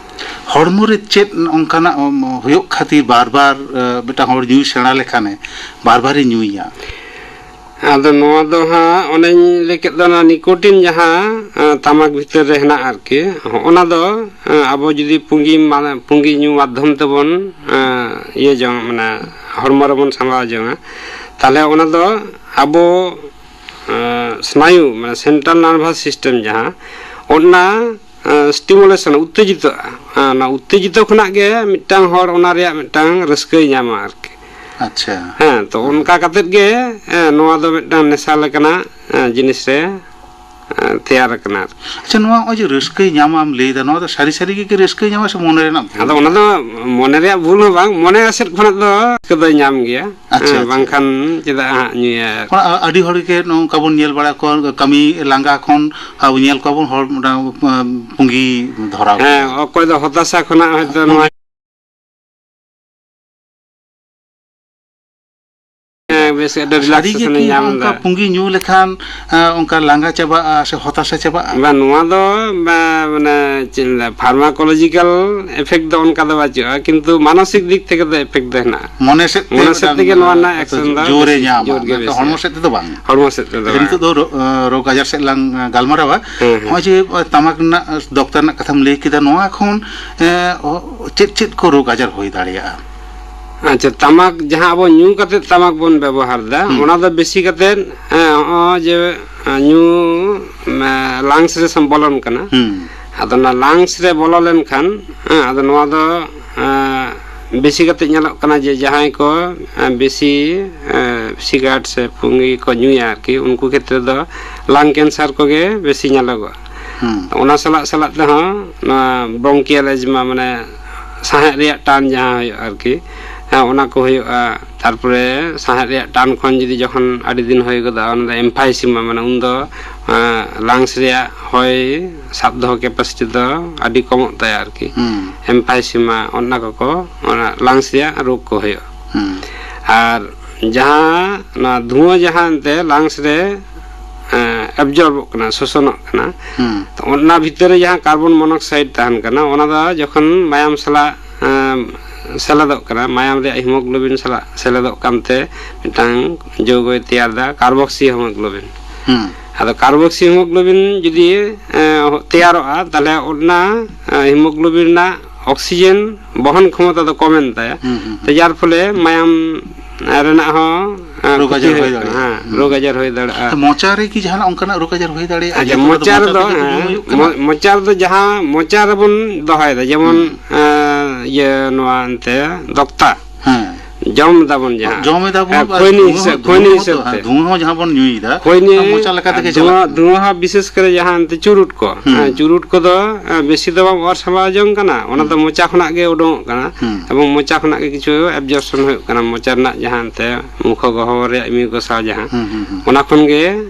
ᱦᱚᱲᱢᱚ ᱨᱮ ᱪᱮᱫ ᱚᱱᱠᱟᱱᱟᱜ, ᱩᱢ, ᱦᱩᱭᱩᱜ ᱠᱷᱟᱹᱛᱤᱨ ᱵᱟᱨ ᱵᱟᱨ, ᱮ, ᱢᱤᱫᱴᱟᱝ ᱦᱚᱲ ᱧᱩᱭ ᱥᱮᱬᱟ ᱞᱮᱠᱷᱟᱱᱮ ᱵᱟᱨ ᱵᱟᱨᱮ ᱧᱩᱭᱟ? ᱟᱫᱚ ᱱᱚᱣᱟ ᱫᱚ ᱦᱟᱸᱜ ᱚᱱᱮᱧ ᱞᱟᱹᱭ ᱠᱮᱫ ᱫᱚ, ᱚᱱᱟ ᱱᱤᱠᱳᱴᱤᱱ ᱡᱟᱦᱟᱸ, ᱮ, ᱛᱟᱢᱟᱠ ᱵᱷᱤᱛᱤᱨ ᱨᱮ ᱦᱮᱱᱟᱜᱼᱟ ᱟᱨᱠᱤ, ᱦᱚᱸᱜᱼᱚ ᱱᱟ ᱫᱚ, ᱮ, ᱟᱵᱚ ᱡᱩᱫᱤ ᱯᱩᱸᱜᱤ ᱢᱟ-, ᱯᱩᱸᱜᱤ ᱧᱩ ᱢᱟᱫᱽᱫᱷᱚᱢ ᱛᱮᱵᱚᱱ, ᱮ, ᱤᱭᱟᱹ ᱡᱚᱝ, ᱢᱟᱱᱮ ᱦᱚᱲᱢᱚ ᱨᱮᱵᱚᱱ ᱥᱟᱢᱵᱟᱣ ᱡᱚᱝᱟ, ᱛᱟᱦᱞᱮ ᱚᱱᱟ ᱫᱚ ᱟᱵᱚ, ᱮ, ᱥᱱᱟᱭᱩ, ᱢᱟᱱᱮ central nervous system ᱡᱟᱦᱟᱸ, ᱚᱱᱟ ᱮ, ᱥᱴᱤᱢᱩᱞᱮᱥᱚᱱ, ᱩᱛᱛᱮᱡᱤᱛᱚᱜᱼᱟ᱾ ᱚᱱᱟ ᱩᱛᱛᱮᱡᱤᱛᱚ ᱠᱷᱚᱱᱟᱜ ᱜᱮ ᱢᱤᱫᱴᱟᱝ ᱦᱚᱲ ᱚᱱᱟ ᱨᱮᱭᱟᱜ ᱢᱤᱫᱴᱟᱝ ᱨᱟᱹᱥᱠᱟᱹᱭ ᱧᱟᱢᱟ ᱟᱨᱠᱤ᱾ ᱟᱪᱪᱷᱟ᱾ ᱦᱮᱸ, ᱛᱚ ᱚᱱᱠᱟ ᱠᱟᱛᱮᱫ ᱜᱮ, ᱮ, ᱱᱚᱣᱟ ᱫᱚ ᱢᱤᱫᱴᱟᱝ ᱱᱮᱥᱟ ᱞᱮᱠᱟᱱᱟᱜ, ᱮ, ᱡᱤᱱᱤᱥ ᱨᱮ, ᱮ, ᱛᱮᱭᱟᱨ ᱟᱠᱟᱱᱟ ᱟᱨᱠᱤ᱾ ᱟᱪᱪᱷᱟ, ᱱᱚᱣᱟ ᱱᱚᱜᱼᱚᱭ ᱡᱮ ᱨᱟᱹᱥᱠᱟᱹᱭ ᱧᱟᱢᱟᱢ ᱞᱟᱹᱭ ᱮᱫᱟ, ᱱᱚᱣᱟ ᱫᱚ ᱥᱟᱹᱨᱤ ᱥᱟᱹᱨᱤ ᱜᱮ ᱠᱤ ᱨᱟᱹᱥᱠᱟᱹᱭ ᱧᱟᱢᱟ ᱥᱮ ᱢᱚᱱᱮ ᱨᱮᱱᱟᱜ ᱵᱷᱩᱞ? ᱟᱫᱚ ᱚᱱᱟ ᱫᱚ ᱢᱚᱱᱮ ᱨᱮᱭᱟᱜ ᱵᱷᱩᱞ ᱦᱚᱸ ᱵᱟᱝ, ᱢᱚᱱᱮ ᱥᱮᱫ ᱠᱷᱚᱱᱟᱜ ᱫᱚ ᱨᱟᱹᱥᱠᱟᱹ ᱫᱚᱭ ᱧᱟᱢ ᱜᱮᱭᱟ᱾ ᱟᱪᱪᱷᱟ, ᱦᱮᱸ, ᱟᱪᱪᱷᱟ᱾ ᱵᱟᱝᱠᱷᱟᱱ ᱪᱮᱫᱟᱜ ᱦᱟᱸᱜ ᱧᱩᱭᱟ? ᱚᱱᱟ ᱟᱹᱰᱤ ᱦᱚᱲ ᱜᱮ ᱱᱚᱝᱠᱟ ᱵᱚᱱ ᱧᱮᱞ ᱵᱟᱲᱟ ᱠᱚᱣᱟ, ᱠᱟᱹᱢᱤ ᱞᱟᱸᱜᱟ ᱠᱷᱚᱱ ᱟᱵᱚ ᱧᱮᱞ ᱠᱚᱣᱟ ᱵᱚᱱ ᱦᱚᱲ ᱢᱤᱫᱴᱟᱝ, ᱟᱸ, ᱯᱩᱸᱜᱤ ᱫᱷᱚᱨᱟᱣ ᱦᱮᱸ, ᱠᱟᱫᱟ᱾ ᱚᱠᱚᱭ ᱫᱚ ᱦᱚᱛᱟᱥᱟ ᱠᱷᱚᱱᱟᱜ ᱦᱚᱭᱛᱳ ᱱᱚᱣᱟ ᱦᱮᱸ, ᱵᱮᱥ ᱟᱹᱰᱤ ᱥᱟᱹᱨᱤ ᱜᱮ ᱨᱤᱞᱟᱠᱥᱮᱥᱚᱱ ᱮ ᱠᱤ ᱧᱟᱢ ᱚᱱᱠᱟ ᱮᱫᱟ᱾ ᱯᱩᱸᱜᱤ ᱧᱩ ᱞᱮᱠᱷᱟᱱ, ᱟᱸ, ᱚᱱᱠᱟ ᱞᱟᱸᱜᱟ ᱪᱟᱵᱟᱜᱼᱟ ᱥᱮ ᱦᱚᱛᱟᱥᱟ ᱪᱟᱵᱟᱜᱼᱟ? ᱵᱟᱝ, ᱱᱚᱣᱟ ᱫᱚ, ᱵᱟ-, ᱢᱟᱱᱮ ᱪᱮᱫ ᱤᱧ ᱞᱟᱹᱭᱟ, ᱯᱷᱟᱨᱢᱟᱠᱳᱞᱚᱡᱤᱠᱟᱞ ᱮᱯᱷᱮᱠᱴ ᱫᱚ ᱚᱱᱠᱟ ᱫᱚ ᱵᱟᱹᱪᱩᱜᱼᱟ, ᱠᱤᱱᱛᱩ ᱢᱟᱱᱚᱥᱤᱠ ᱫᱤᱠ ᱛᱷᱮᱠᱮ ᱫᱚ ᱮᱯᱷᱮᱠᱴ ᱫᱚ ᱦᱮᱱᱟᱜᱼᱟ᱾ ᱢᱚᱱᱮ ᱥᱮᱫ ᱛᱮ ᱢᱚᱱᱮ ᱥᱮᱫ ᱢᱤᱫᱴᱟᱝ, ᱛᱮᱜᱮ ᱱᱚᱣᱟ ᱨᱮᱱᱟᱜ ᱟᱸ, ᱮᱠᱥᱮᱱ ᱫᱚ ᱡᱳᱨᱮ ᱵᱮᱥᱤ, ᱧᱟᱢᱟ, ᱡᱳᱨ ᱜᱮ ᱢᱮᱱᱠᱷᱟᱱ ᱵᱮᱥᱤ᱾ ᱦᱚᱲᱢᱚ ᱥᱮᱫ ᱛᱮᱫᱚ ᱵᱟᱝ᱾ ᱦᱚᱲᱢᱚ ᱥᱮᱫ ᱛᱮᱫᱚ ᱡᱮ ᱵᱟᱝ᱾ ᱱᱤᱛᱚᱜ ᱫᱚ ᱨᱳ-, ᱟᱸ, ᱨᱳᱜᱽ ᱟᱡᱟᱨ ᱥᱮᱫ ᱞᱟᱝ, ᱟᱸ, ᱜᱟᱞᱢᱟᱨᱟᱣᱟ᱾ ᱦᱮᱸ, ᱦᱮᱸ᱾ ᱱᱚᱜᱼᱚᱭ ᱡᱮ, ᱟᱸ, ᱛᱟᱢᱟᱠ ᱨᱮᱱᱟᱜ, ᱟᱸ, ᱫᱚᱠᱛᱟ ᱨᱮᱱᱟᱜ ᱠᱟᱛᱷᱟᱢ ᱞᱟᱹᱭ ᱠᱮᱫᱟ, ᱱᱚᱣᱟ ᱠᱷᱚᱱ, ᱮᱸ, ᱚ, ᱪᱮᱫ ᱪᱮᱫ ᱠᱚ ᱨᱳᱜᱽ ᱟᱡᱟᱨ ᱦᱩᱭ ᱫᱟᱲᱮᱭᱟᱜᱼᱟ? ᱟᱪᱪᱷᱟ, ᱛᱟᱢᱟᱠ ᱡᱟᱦᱟᱸ ᱟᱵᱚ ᱧᱩ ᱠᱟᱛᱮᱫ ᱛᱟᱢᱟᱠ ᱵᱚᱱ ᱵᱮᱵᱚᱦᱟᱨ ᱮᱫᱟ, ᱦᱩᱸ᱾ ᱚᱱᱟ ᱫᱚ ᱵᱮᱥᱤ ᱠᱟᱛᱮᱫ, ᱮᱸ, ᱦᱚᱸᱜᱼᱚᱭ ᱡᱮ, ᱮᱸ, ᱧᱩ, ᱮᱸ, ᱞᱟᱝᱥ ᱨᱮ ᱥᱚᱢ-, ᱵᱚᱞᱚᱱ ᱠᱟᱱᱟ᱾ ᱦᱩᱸ᱾ ᱟᱫᱚ ᱚᱱᱟ ᱞᱟᱝᱥ ᱨᱮ ᱵᱚᱞᱚ ᱞᱮᱱᱠᱷᱟᱱ, ᱦᱮᱸ, ᱟᱫᱚ ᱱᱚᱣᱟ ᱫᱚ, ᱮᱸ, ᱵᱮᱥᱤ ᱠᱟᱛᱮ ᱧᱮᱞᱚᱜ ᱠᱟᱱᱟ ᱡᱮ ᱡᱟᱦᱟᱸᱭ ᱠᱚ, ᱮᱸ, ᱵᱮᱥᱤ, ᱮᱸ, ᱥᱤᱜᱟᱨᱮᱴ ᱥᱮ ᱯᱩᱸᱜᱤ ᱠᱚ ᱧᱩᱭᱟ ᱟᱨᱠᱤ, ᱩᱱᱠᱩ ᱠᱷᱮᱛᱨᱮ ᱫᱚ ᱞᱟᱝ ᱠᱮᱱᱥᱟᱨ ᱠᱚᱜᱮ ᱵᱮᱥᱤ ᱧᱮᱞᱚᱜᱚᱜᱼᱟ᱾ ᱦᱩᱸ᱾ ᱚᱱᱟ ᱥᱟᱞᱟᱜ ᱥᱟᱞᱟᱜ ᱛᱮᱦᱚᱸ ᱱᱚᱣᱟ ᱵᱨᱚᱝᱠᱤᱭᱟᱞ ᱮᱡᱢᱟ, ᱢᱟᱱᱮ ᱥᱟᱦᱮᱫ ᱨᱮᱭᱟᱜ ᱴᱟᱱ ᱡᱟᱦᱟᱸ ᱦᱩᱭᱩᱜᱼᱟ ᱟᱨᱠᱤ, ᱦᱮᱸ, ᱚᱱᱟ ᱠᱚ ᱦᱩᱭᱩᱜᱼᱟ᱾ ᱛᱟᱨᱯᱚᱨᱮ ᱥᱟᱦᱮᱫ ᱨᱮᱭᱟᱜ ᱴᱟᱱ ᱠᱷᱚᱱ ᱡᱩᱫᱤ ᱡᱚᱠᱷᱚᱱ ᱟᱹᱰᱤ ᱫᱤᱱ ᱦᱩᱭ ᱜᱚᱫᱚᱜᱼᱟ, ᱚᱱᱟ ᱫᱚ ᱮᱢᱯᱷᱟᱭᱥᱤᱢᱟ, ᱢᱟᱱᱮ ᱩᱱᱫᱚ, ᱮᱸ, ᱞᱟᱝᱥ ᱨᱮᱭᱟᱜ ᱦᱚᱭ ᱥᱟᱵ ᱫᱚᱦᱚ ᱠᱮᱯᱟᱥᱤᱴᱤ ᱫᱚ ᱟᱹᱰᱤ ᱠᱚᱢᱚᱜ ᱛᱟᱭᱟ ᱟᱨᱠᱤ᱾ ᱦᱩᱸ᱾ ᱮᱢᱯᱷᱟᱭᱥᱤᱢᱟ, ᱚᱱᱟ ᱠᱚᱠᱚ, ᱚᱱᱟ ᱞᱟᱝᱥ ᱨᱮᱭᱟᱜ ᱨᱳᱜᱽ ᱠᱚ ᱦᱩᱭᱩᱜᱼᱟ᱾ ᱦᱩᱸ᱾ ᱟᱨ ᱡᱟᱦᱟᱸ ᱱᱚᱣᱟ ᱫᱷᱩᱣᱟᱹ ᱡᱟᱦᱟᱸ ᱮᱱᱛᱮ ᱞᱟᱝᱥ ᱨᱮ, ᱮᱸ, ᱮᱵᱡᱚᱨᱵᱚᱜ ᱠᱟᱱᱟ, ᱥᱳᱥᱚᱱᱚᱜ ᱠᱟᱱᱟ, ᱦᱩᱸ᱾ ᱛᱚ ᱚᱱᱟ ᱵᱷᱤᱛᱟᱹᱨ ᱨᱮ ᱡᱟᱦᱟᱸ ᱠᱟᱨᱵᱚᱱ ᱢᱚᱱᱚᱠᱥᱟᱭᱤᱰ ᱛᱟᱦᱮᱱ ᱠᱟᱱᱟ, ᱚᱱᱟ ᱫᱚ ᱡᱚᱠᱷᱚᱱ ᱢᱟᱭᱟᱢ ᱥᱟᱞᱟᱜ, ᱮᱸ, ᱥᱮᱞᱮᱫᱚᱜ ᱠᱟᱱᱟ, ᱢᱟᱭᱟᱢ ᱨᱮᱭᱟᱜ ᱦᱤᱢᱳᱜᱞᱳᱵᱤᱱ ᱥᱟᱞᱟᱜ ᱥᱮᱞᱮᱫᱚᱜ ᱠᱟᱱᱛᱮ ᱢᱤᱫᱴᱟᱝ ᱡᱳᱜᱚᱭ ᱛᱮᱭᱟᱨ ᱮᱫᱟ, ᱠᱟᱨᱵᱚᱠᱥᱤ ᱦᱤᱢᱳᱜᱞᱳᱵᱤᱱ᱾ ᱦᱩᱸ᱾ ᱟᱫᱚ ᱠᱟᱨᱵᱚᱠᱥᱤ ᱦᱤᱢᱳᱜᱞᱳᱵᱤᱱ ᱡᱩᱫᱤ, ᱮᱸ, ᱛᱮᱭᱟᱨᱚᱜᱼᱟ, ᱛᱟᱦᱞᱮ ᱚᱱᱟ, ᱮᱸ, ᱦᱤᱢᱳᱜᱞᱳᱵᱤᱱ ᱨᱮᱱᱟᱜ ᱚᱠᱥᱤᱡᱮᱱ ᱵᱚᱦᱚᱱ ᱠᱷᱚᱢᱚᱛᱟ ᱫᱚ ᱠᱚᱢᱮᱱ ᱛᱟᱭᱟ᱾ ᱦᱩᱸ, ᱦᱩᱸ, ᱦᱩᱸ᱾ ᱛᱚ ᱡᱟᱨ ᱯᱷᱚᱞᱮ ᱢᱟᱭᱟᱢ, ᱮᱸ, ᱨᱮᱱᱟᱜ ᱦᱚᱸ, ᱮᱸ, ᱨᱳᱜᱽ ᱠᱷᱚᱛᱤ ᱟᱡᱟᱨ ᱦᱩᱭ ᱦᱩᱭᱩᱜ ᱠᱟᱱᱟ᱾ ᱫᱟᱲᱮᱭᱟᱜᱼᱟ᱾ ᱦᱮᱸ, ᱦᱩᱸ᱾ ᱨᱳᱜᱽ ᱟᱡᱟᱨ ᱦᱩᱭ ᱫᱟᱲᱮᱭᱟᱜᱼᱟ᱾ ᱛᱚ ᱢᱚᱪᱟ ᱨᱮ ᱠᱤ ᱡᱟᱦᱟᱱᱟᱜ ᱚᱱᱠᱟᱱᱟᱜ ᱨᱳᱜᱽ ᱟᱡᱟᱨ ᱦᱩᱭ ᱫᱟᱲᱮᱭᱟᱜᱼᱟ? ᱟᱪᱪᱷᱟ, ᱡᱮ ᱠᱚᱨᱮ ᱫᱚ ᱢᱚᱪᱟ ᱢᱚᱪᱟ ᱨᱮᱫᱚ, ᱛᱮᱜᱮ ᱡᱩᱫᱤ ᱦᱮᱸ, ᱦᱩᱭᱩᱜ ᱠᱟᱱᱟ? ᱢᱚ-, ᱢᱚᱪᱟ ᱨᱮᱫᱚ ᱡᱟᱦᱟᱸ ᱢᱚᱪᱟ ᱨᱮᱵᱚᱱ ᱫᱚᱦᱚᱭᱮᱫᱟ, ᱡᱮᱢᱚᱱ, ᱦᱩᱸ᱾ ᱮᱸ, ᱤᱭᱟᱹ, ᱱᱚᱣᱟ ᱮᱱᱛᱮ ᱫᱚᱠᱛᱟ᱾ ᱦᱮᱸ᱾ ᱡᱚᱢ ᱫᱟᱵᱚᱱ ᱡᱟᱦᱟᱸ᱾ ᱡᱚᱢ ᱮᱫᱟ ᱵᱚᱱ, ᱦᱮᱸ, ᱟᱨ ᱠᱷᱚᱭᱱᱤ ᱫᱷᱩᱶᱟᱹ ᱦᱤᱥᱟᱹᱵ, ᱦᱚᱸ, ᱠᱷᱚᱭᱱᱤ ᱫᱷᱩᱶᱟᱹ ᱦᱚᱸ ᱦᱤᱥᱟᱹᱵ ᱛᱚ, ᱦᱮᱸ, ᱛᱮ᱾ ᱫᱷᱩᱶᱟᱹ ᱦᱚᱸ ᱡᱟᱦᱟᱸ ᱵᱚᱱ ᱧᱩᱭᱮᱫᱟ, ᱠᱷᱚᱭᱱᱤ, ᱚᱱᱟ ᱢᱚᱪᱟ ᱞᱮᱠᱟ ᱛᱮᱜᱮ ᱫᱷᱩᱶᱟᱹ, ᱪᱟᱞᱟᱜ ᱠᱟᱱᱟ᱾ ᱫᱷᱩᱶᱟᱹ ᱦᱚᱸ ᱵᱤᱥᱮᱥ ᱠᱚᱨᱮ ᱡᱟᱦᱟᱸ ᱮᱱᱛᱮ ᱪᱩᱨᱩᱴ ᱠᱚ, ᱦᱩᱸ᱾ ᱦᱮᱸ, ᱪᱩᱨᱩᱴ ᱠᱚᱫᱚ, ᱮᱸ, ᱵᱮᱥᱤ ᱫᱚ ᱵᱟᱢ ᱚᱨ ᱥᱟᱢᱵᱟᱣ ᱡᱚᱝ ᱠᱟᱱᱟ, ᱚᱱᱟ ᱫᱚ ᱦᱩᱸ᱾ ᱢᱚᱪᱟ ᱠᱷᱚᱱᱟᱜ ᱜᱮ ᱩᱰᱩᱝᱚᱜ ᱠᱟᱱᱟ᱾ ᱦᱩᱸ᱾ ᱮᱵᱚᱝ ᱢᱚᱪᱟ ᱠᱷᱚᱱᱟᱜ ᱜᱮ ᱠᱤᱪᱷᱩ ᱮᱵᱡᱚᱨᱯᱥᱚᱱ ᱦᱩᱭᱩᱜ ᱠᱟᱱᱟ, ᱢᱚᱪᱟ ᱨᱮᱱᱟᱜ ᱡᱟᱦᱟᱸ ᱮᱱᱛᱮ ᱢᱩᱠᱷᱚ ᱜᱚᱦᱚᱵᱚᱨ ᱨᱮᱭᱟᱜ ᱢᱤᱭᱩᱠᱚᱥᱟ ᱡᱟᱦᱟᱸ, ᱦᱩᱸ, ᱦᱩᱸ, ᱦᱩᱸ᱾ ᱚᱱᱟ ᱠᱷᱚᱱ ᱜᱮ,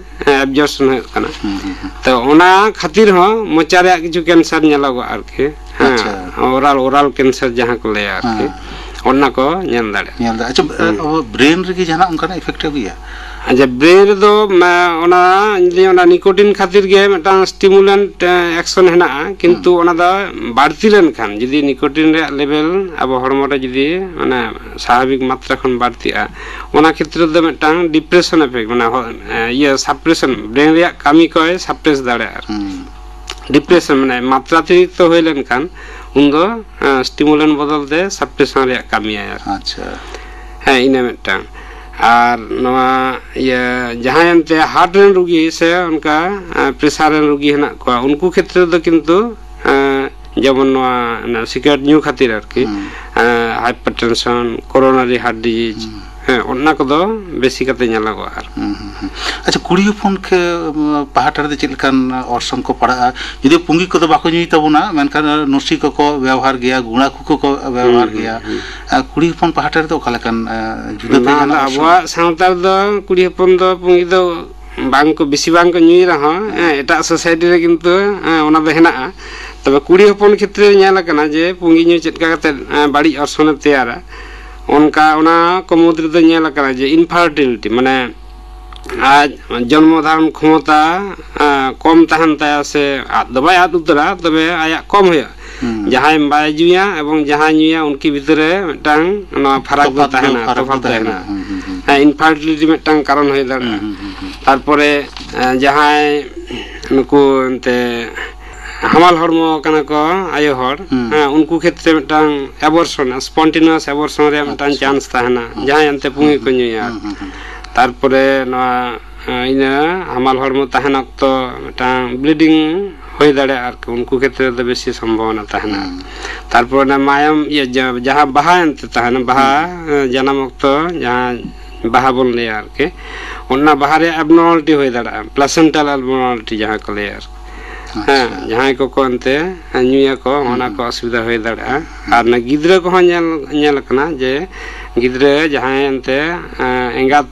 ᱮᱸ, ᱮᱵᱡᱚᱨᱯᱥᱚᱱ ᱦᱩᱭᱩᱜ ᱠᱟᱱᱟ᱾ ᱦᱩᱸ, ᱦᱩᱸ, ᱦᱩᱸ᱾ ᱛᱚ ᱚᱱᱟ ᱠᱷᱟᱹᱛᱤᱨ ᱦᱚᱸ ᱢᱚᱪᱟ ᱨᱮᱭᱟᱜ ᱠᱤᱪᱷᱩ ᱠᱮᱱᱥᱟᱨ ᱧᱮᱞᱚᱜᱚᱜᱼᱟ ᱟᱨᱠᱤ᱾ ᱦᱮᱸ, ᱟᱪᱪᱷᱟ᱾ ᱚᱨᱟᱞ, ᱚᱨᱟᱞ ᱠᱮᱱᱥᱟᱨ ᱡᱟᱦᱟᱸ ᱠᱚ ᱞᱟᱹᱭᱟ ᱟᱨᱠᱤ, ᱦᱮᱸ᱾ ᱚᱱᱟ ᱠᱚ ᱧᱮᱞ ᱫᱟᱲᱮᱭᱟᱜᱼᱟ᱾ ᱧᱮᱞ ᱫᱟ᱾ ᱟᱪᱪᱷᱟ, ᱦᱩᱸ᱾ ᱟᱵᱚ ᱵᱨᱮᱱ ᱨᱮᱜᱮ ᱡᱟᱦᱟᱱᱟᱜ ᱚᱱᱠᱟᱱᱟᱜ ᱤᱯᱷᱮᱠᱴ ᱟᱹᱜᱩᱭᱟ? ᱟᱪᱪᱷᱟ, ᱵᱨᱮᱱ ᱨᱮᱫᱚ, ᱢᱟ, ᱚᱱᱟ, ᱤᱧ ᱞᱟᱹᱭᱟ, ᱚᱱᱟ ᱱᱤᱠᱳᱴᱤᱱ ᱠᱷᱟᱹᱛᱤᱨ ᱜᱮ ᱢᱤᱫᱴᱟᱝ ᱥᱴᱤᱢᱩᱞᱮᱱᱴ, ᱮ, ᱮᱠᱥᱚᱱ ᱦᱮᱱᱟᱜᱼᱟ, ᱠᱤᱱᱛᱩ ᱦᱩᱸ᱾ ᱚᱱᱟ ᱫᱚ ᱵᱟᱹᱲᱛᱤ ᱞᱮᱱᱠᱷᱟᱱ, ᱡᱩᱫᱤ ᱱᱤᱠᱳᱴᱤᱱ ᱨᱮᱭᱟᱜ ᱞᱮᱵᱮᱞ ᱟᱵᱚ ᱦᱚᱲᱢᱚ ᱨᱮ ᱡᱩᱫᱤ, ᱢᱟᱱᱮ, ᱥᱟᱵᱷᱟᱵᱤᱠ ᱢᱟᱛᱨᱟ ᱠᱷᱚᱱ ᱵᱟᱹᱲᱛᱤᱜᱼᱟ, ᱚᱱᱟ ᱠᱷᱮᱛᱨᱮ ᱫᱚ ᱢᱤᱫᱴᱟᱝ ᱰᱤᱯᱨᱮᱥᱚᱱ ᱤᱯᱷᱮᱠᱴ, ᱢᱟᱱᱮ, ᱦᱚ-, ᱮ, ᱤᱭᱟᱹ, ᱥᱟᱯᱨᱮᱥᱚᱱ, ᱵᱨᱮᱱ ᱨᱮᱭᱟᱜ ᱠᱟᱹᱢᱤ ᱠᱚᱭ ᱥᱟᱯᱨᱮᱥ ᱫᱟᱲᱮᱭᱟᱜᱼᱟ ᱟᱨᱠᱤ᱾ ᱦᱩᱸ᱾ ᱰᱤᱯᱨᱮᱥᱚᱱ, ᱢᱟᱱᱮ ᱢᱟᱛᱨᱟᱛᱤᱨᱤᱠᱛᱚ ᱦᱩᱭ ᱞᱮᱱᱠᱷᱟᱱ ᱩᱱᱫᱚ, ᱮᱸ, ᱥᱴᱤᱢᱩᱞᱮᱱᱴ ᱵᱚᱫᱚᱞ ᱛᱮ ᱥᱟᱯᱨᱮᱥᱚᱱ ᱨᱮᱭᱟᱜ ᱠᱟᱹᱢᱤᱭᱟᱭ ᱟᱨᱠᱤ᱾ ᱟᱪᱪᱷᱟ᱾ ᱦᱮᱸ, ᱤᱱᱟᱹ ᱢᱤᱫᱴᱟᱝ᱾ ᱟᱨ ᱱᱚᱣᱟ ᱤᱭᱟᱹ ᱡᱟᱦᱟᱸᱭ ᱮᱱᱛᱮ ᱦᱟᱨᱴ ᱨᱮᱱ ᱨᱩᱜᱤ ᱥᱮ ᱚᱱᱠᱟ ᱯᱨᱮᱥᱟᱨ ᱨᱮᱱ ᱨᱩᱜᱤ ᱦᱮᱱᱟᱜ ᱠᱚᱣᱟ, ᱩᱱᱠᱩ ᱠᱷᱮᱛᱨᱮ ᱫᱚ ᱠᱤᱱᱛᱩ ᱮᱸ, ᱡᱮᱢᱚᱱ ᱱᱚᱣᱟ ᱥᱤᱜᱟᱨᱮᱴ ᱧᱩ ᱠᱷᱟᱹᱛᱤᱨ ᱟᱨᱠᱤ, ᱦᱩᱸ᱾ ᱦᱟᱭᱯᱟᱨ ᱴᱮᱱᱥᱚᱱ, ᱠᱳᱨᱳᱱᱟᱨᱤ ᱦᱟᱨᱴ ᱰᱤᱡᱤᱡᱽ, ᱦᱩᱸ᱾ ᱦᱮᱸ, ᱚᱱᱟ ᱠᱚᱫᱚ ᱵᱮᱥᱤ ᱠᱟᱛᱮ ᱧᱮᱞᱚᱜᱚᱜᱼᱟ ᱟᱨ ᱦᱩᱸ, ᱦᱩᱸ, ᱦᱩᱸ᱾ ᱟᱪᱪᱷᱟ, ᱠᱩᱲᱤ ᱦᱚᱯᱚᱱ ᱠᱷᱮ-, ᱯᱟᱦᱴᱟ ᱨᱮᱫᱚ ᱪᱮᱫ ᱞᱮᱠᱟᱱ ᱚᱨᱥᱚᱝ ᱠᱚ ᱯᱟᱲᱟᱜᱼᱟ? ᱡᱩᱫᱤ ᱯᱩᱸᱜᱤ ᱠᱚᱫᱚ ᱵᱟᱠᱚ ᱧᱩᱭ ᱛᱟᱵᱚᱱᱟ, ᱢᱮᱱᱠᱷᱟᱱ ᱱᱩᱥᱤ ᱠᱚᱠᱚ ᱵᱮᱣᱦᱟᱨ ᱜᱮᱭᱟ, ᱜᱩᱲᱟ ᱠᱚᱠᱚ ᱵᱮᱣᱦᱟᱨ ᱦᱩᱸ, ᱦᱩᱸ, ᱜᱮᱭᱟ᱾ ᱦᱩᱸ᱾ ᱟᱨ ᱠᱩᱲᱤ ᱦᱚᱯᱚᱱ ᱯᱟᱦᱴᱟ ᱨᱮᱫᱚ ᱚᱠᱟ ᱞᱮᱠᱟᱱ, ᱮ, ᱡᱩᱫᱟᱹ ᱛᱮ ᱵᱟᱝ, ᱡᱟᱦᱟᱱᱟᱜ ᱟᱫᱚ ᱚᱨᱥᱚᱝ? ᱟᱵᱚᱣᱟᱜ ᱥᱟᱶᱛᱟ ᱨᱮᱫᱚ ᱠᱩᱲᱤ ᱦᱚᱯᱚᱱ ᱫᱚ ᱯᱩᱸᱜᱤ ᱫᱚ ᱵᱟᱝ ᱠᱚ, ᱵᱮᱥᱤ ᱵᱟᱝ ᱠᱚ ᱧᱩᱭ ᱨᱮᱦᱚᱸ, ᱦᱮᱸ᱾ ᱦᱮᱸ, ᱮᱴᱟᱜ ᱥᱳᱥᱟᱭᱴᱤ ᱨᱮ ᱠᱤᱱᱛᱩ, ᱦᱮᱸ, ᱚᱱᱟ ᱫᱚ ᱦᱮᱱᱟᱜᱼᱟ᱾ ᱛᱚᱵᱮ ᱠᱩᱲᱤ ᱦᱚᱯᱚᱱ ᱠᱷᱮᱛᱨᱮ ᱧᱮᱞ ᱟᱠᱟᱱᱟ ᱡᱮ ᱯᱩᱸᱜᱤ ᱧᱩ ᱪᱮᱫ ᱞᱮᱠᱟ ᱠᱟᱛᱮ, ᱦᱮᱸ, ᱵᱟᱹᱲᱤᱡ ᱚᱨᱥᱚᱝ ᱮ ᱛᱮᱭᱟᱨᱟ᱾ ᱚᱱᱠᱟ ᱚᱱᱟ ᱠᱚ ᱢᱩᱫᱽ ᱨᱮᱫᱚ ᱧᱮᱞ ᱟᱠᱟᱱᱟ ᱡᱮ ᱤᱱᱯᱷᱟᱨᱴᱤᱞᱤᱴᱤ, ᱢᱟᱱᱮ ᱟᱡ ᱡᱚᱱᱢᱚ ᱫᱷᱟᱨᱚᱱ ᱠᱷᱚᱢᱚᱛᱟ, ᱦᱮᱸ, ᱠᱚᱢ ᱛᱟᱦᱮᱱ ᱛᱟᱭᱟ, ᱥᱮ ᱟᱫ ᱫᱚ ᱵᱟᱭ ᱟᱫ ᱩᱛᱟᱹᱨᱟ, ᱛᱚᱵᱮ ᱟᱭᱟᱜ ᱠᱚᱢ ᱦᱩᱭᱩᱜᱼᱟ᱾ ᱦᱩᱸ᱾ ᱡᱟᱦᱟᱸᱭ ᱵᱟᱭ ᱧᱩᱭᱟ ᱮᱵᱚᱝ ᱡᱟᱦᱟᱸᱭ ᱧᱩᱭᱟ, ᱩᱱᱠᱤᱱ ᱵᱷᱤᱛᱤᱨ ᱨᱮ ᱢᱤᱫᱴᱟᱝ ᱱᱚᱣᱟ ᱯᱷᱟᱨᱟᱠ ᱫᱚ ᱛᱚᱯᱷᱟᱛ ᱫᱚ, ᱛᱟᱦᱮᱱᱟ, ᱯᱷᱟᱨᱟᱠ ᱫᱚ ᱛᱚᱯᱷᱟᱛ ᱫᱚ ᱛᱟᱦᱮᱱᱟ᱾ ᱦᱮᱱᱟᱜᱼᱟ᱾ ᱦᱩᱸ, ᱦᱩᱸ, ᱦᱩᱸ, ᱦᱮᱸ, ᱦᱩᱸ᱾ ᱤᱱᱯᱷᱟᱨᱴᱤᱞᱤᱴᱤ ᱢᱤᱫᱴᱟᱝ ᱠᱟᱨᱚᱱ ᱦᱩᱭ ᱫᱟᱲᱮᱭᱟᱜᱼᱟ᱾ ᱦᱩᱸ, ᱦᱩᱸ, ᱦᱩᱸ, ᱦᱩᱸ᱾ ᱛᱟᱨᱯᱚᱨᱮ, ᱮᱸ, ᱡᱟᱦᱟᱸᱭ ᱱᱩᱠᱩ ᱮᱱᱛᱮ ᱦᱟᱢᱟᱞ ᱦᱚᱲᱢᱚ ᱠᱟᱱᱟ ᱠᱚ ᱟᱭᱳ ᱦᱚᱲ, ᱦᱩᱸ᱾ ᱦᱮᱸ, ᱩᱱᱠᱩ ᱠᱷᱮᱛᱨᱮ ᱢᱤᱫᱴᱟᱝ ᱮᱵᱚᱨᱥᱚᱱ, ᱥᱯᱚᱱᱴᱮᱱᱤᱭᱟᱥ ᱮᱵᱚᱨᱥᱚᱱ ᱨᱮᱭᱟᱜ ᱢᱤᱫᱴᱟᱝ ᱟᱪᱪᱷᱟ᱾ ᱪᱟᱱᱥ ᱛᱟᱦᱮᱱᱟ, ᱦᱩᱸ, ᱡᱟᱦᱟᱸᱭ ᱮᱱᱛᱮ ᱯᱩᱸᱜᱤ ᱦᱩᱸ, ᱠᱚ ᱦᱩᱸ, ᱧᱩᱭᱟ᱾ ᱦᱩᱸ, ᱦᱩᱸ, ᱦᱩᱸ᱾ ᱛᱟᱨᱯᱚᱨᱮ ᱱᱚᱣᱟ, ᱮᱸ, ᱤᱱᱟᱹ ᱦᱟᱢᱟᱞ ᱦᱚᱲᱢᱚ ᱛᱟᱦᱮᱱ ᱚᱠᱛᱚ ᱢᱤᱫᱴᱟᱝ ᱵᱞᱤᱰᱤᱝ ᱦᱩᱭ ᱫᱟᱲᱮᱭᱟᱜᱼᱟ ᱟᱨᱠᱤ, ᱩᱱᱠᱩ ᱠᱷᱮᱛᱨᱮ ᱫᱚ ᱵᱮᱥᱤ ᱥᱚᱢᱵᱷᱚᱵᱚᱱᱟ ᱛᱟᱦᱮᱱᱟ᱾ ᱦᱩᱸ᱾ ᱛᱟᱨᱯᱚᱨ ᱚᱱᱟ ᱢᱟᱭᱟᱢ, ᱤᱭᱟᱹ, ᱡᱟ-, ᱡᱟᱦᱟᱸ ᱵᱟᱦᱟ ᱮᱱᱛᱮ ᱛᱟᱦᱮᱱᱟ, ᱵᱟᱦᱟ, ᱦᱩᱸ᱾ ᱮᱸ, ᱡᱟᱱᱟᱢ ᱚᱠᱛᱚ ᱡᱟᱦᱟᱸ ᱵᱟᱦᱟ ᱵᱚᱱ ᱞᱟᱹᱭᱟ ᱟᱨᱠᱤ, ᱚᱱᱟ ᱵᱟᱦᱟ ᱨᱮᱭᱟᱜ ᱮᱵᱱᱚᱨᱢᱟᱞᱤᱴᱤ ᱦᱩᱭ ᱫᱟᱲᱮᱭᱟᱜᱼᱟ, ᱯᱞᱟᱥᱮᱱᱴᱟᱞ ᱮᱵᱱᱚᱨᱢᱟᱞᱤᱴᱤ ᱡᱟᱦᱟᱸ ᱠᱚ ᱞᱟᱹᱭᱟ ᱟᱨᱠᱤ᱾ ᱟᱪᱪᱷᱟ᱾ ᱦᱮᱸ, ᱡᱟᱦᱟᱸᱭ ᱠᱚᱠᱚ ᱮᱱᱛᱮ ᱧᱩᱭᱟᱠᱚ, ᱦᱩᱸ, ᱚᱱᱟ ᱦᱩᱸ᱾ ᱠᱚ ᱚᱥᱩᱵᱤᱫᱷᱟ ᱦᱩᱭ ᱫᱟᱲᱮᱭᱟᱜᱼᱟ᱾ ᱦᱩᱸ᱾ ᱟᱨ ᱚᱱᱟ ᱜᱤᱫᱽᱨᱟᱹ ᱠᱚᱦᱚᱸ ᱧᱮᱞ, ᱧᱮᱞ ᱟᱠᱟᱱᱟ ᱡᱮ ᱜᱤᱫᱽᱨᱟᱹ ᱡᱟᱦᱟᱸᱭ ᱮᱱᱛᱮ, ᱮᱸ, ᱮᱸᱜᱟᱛ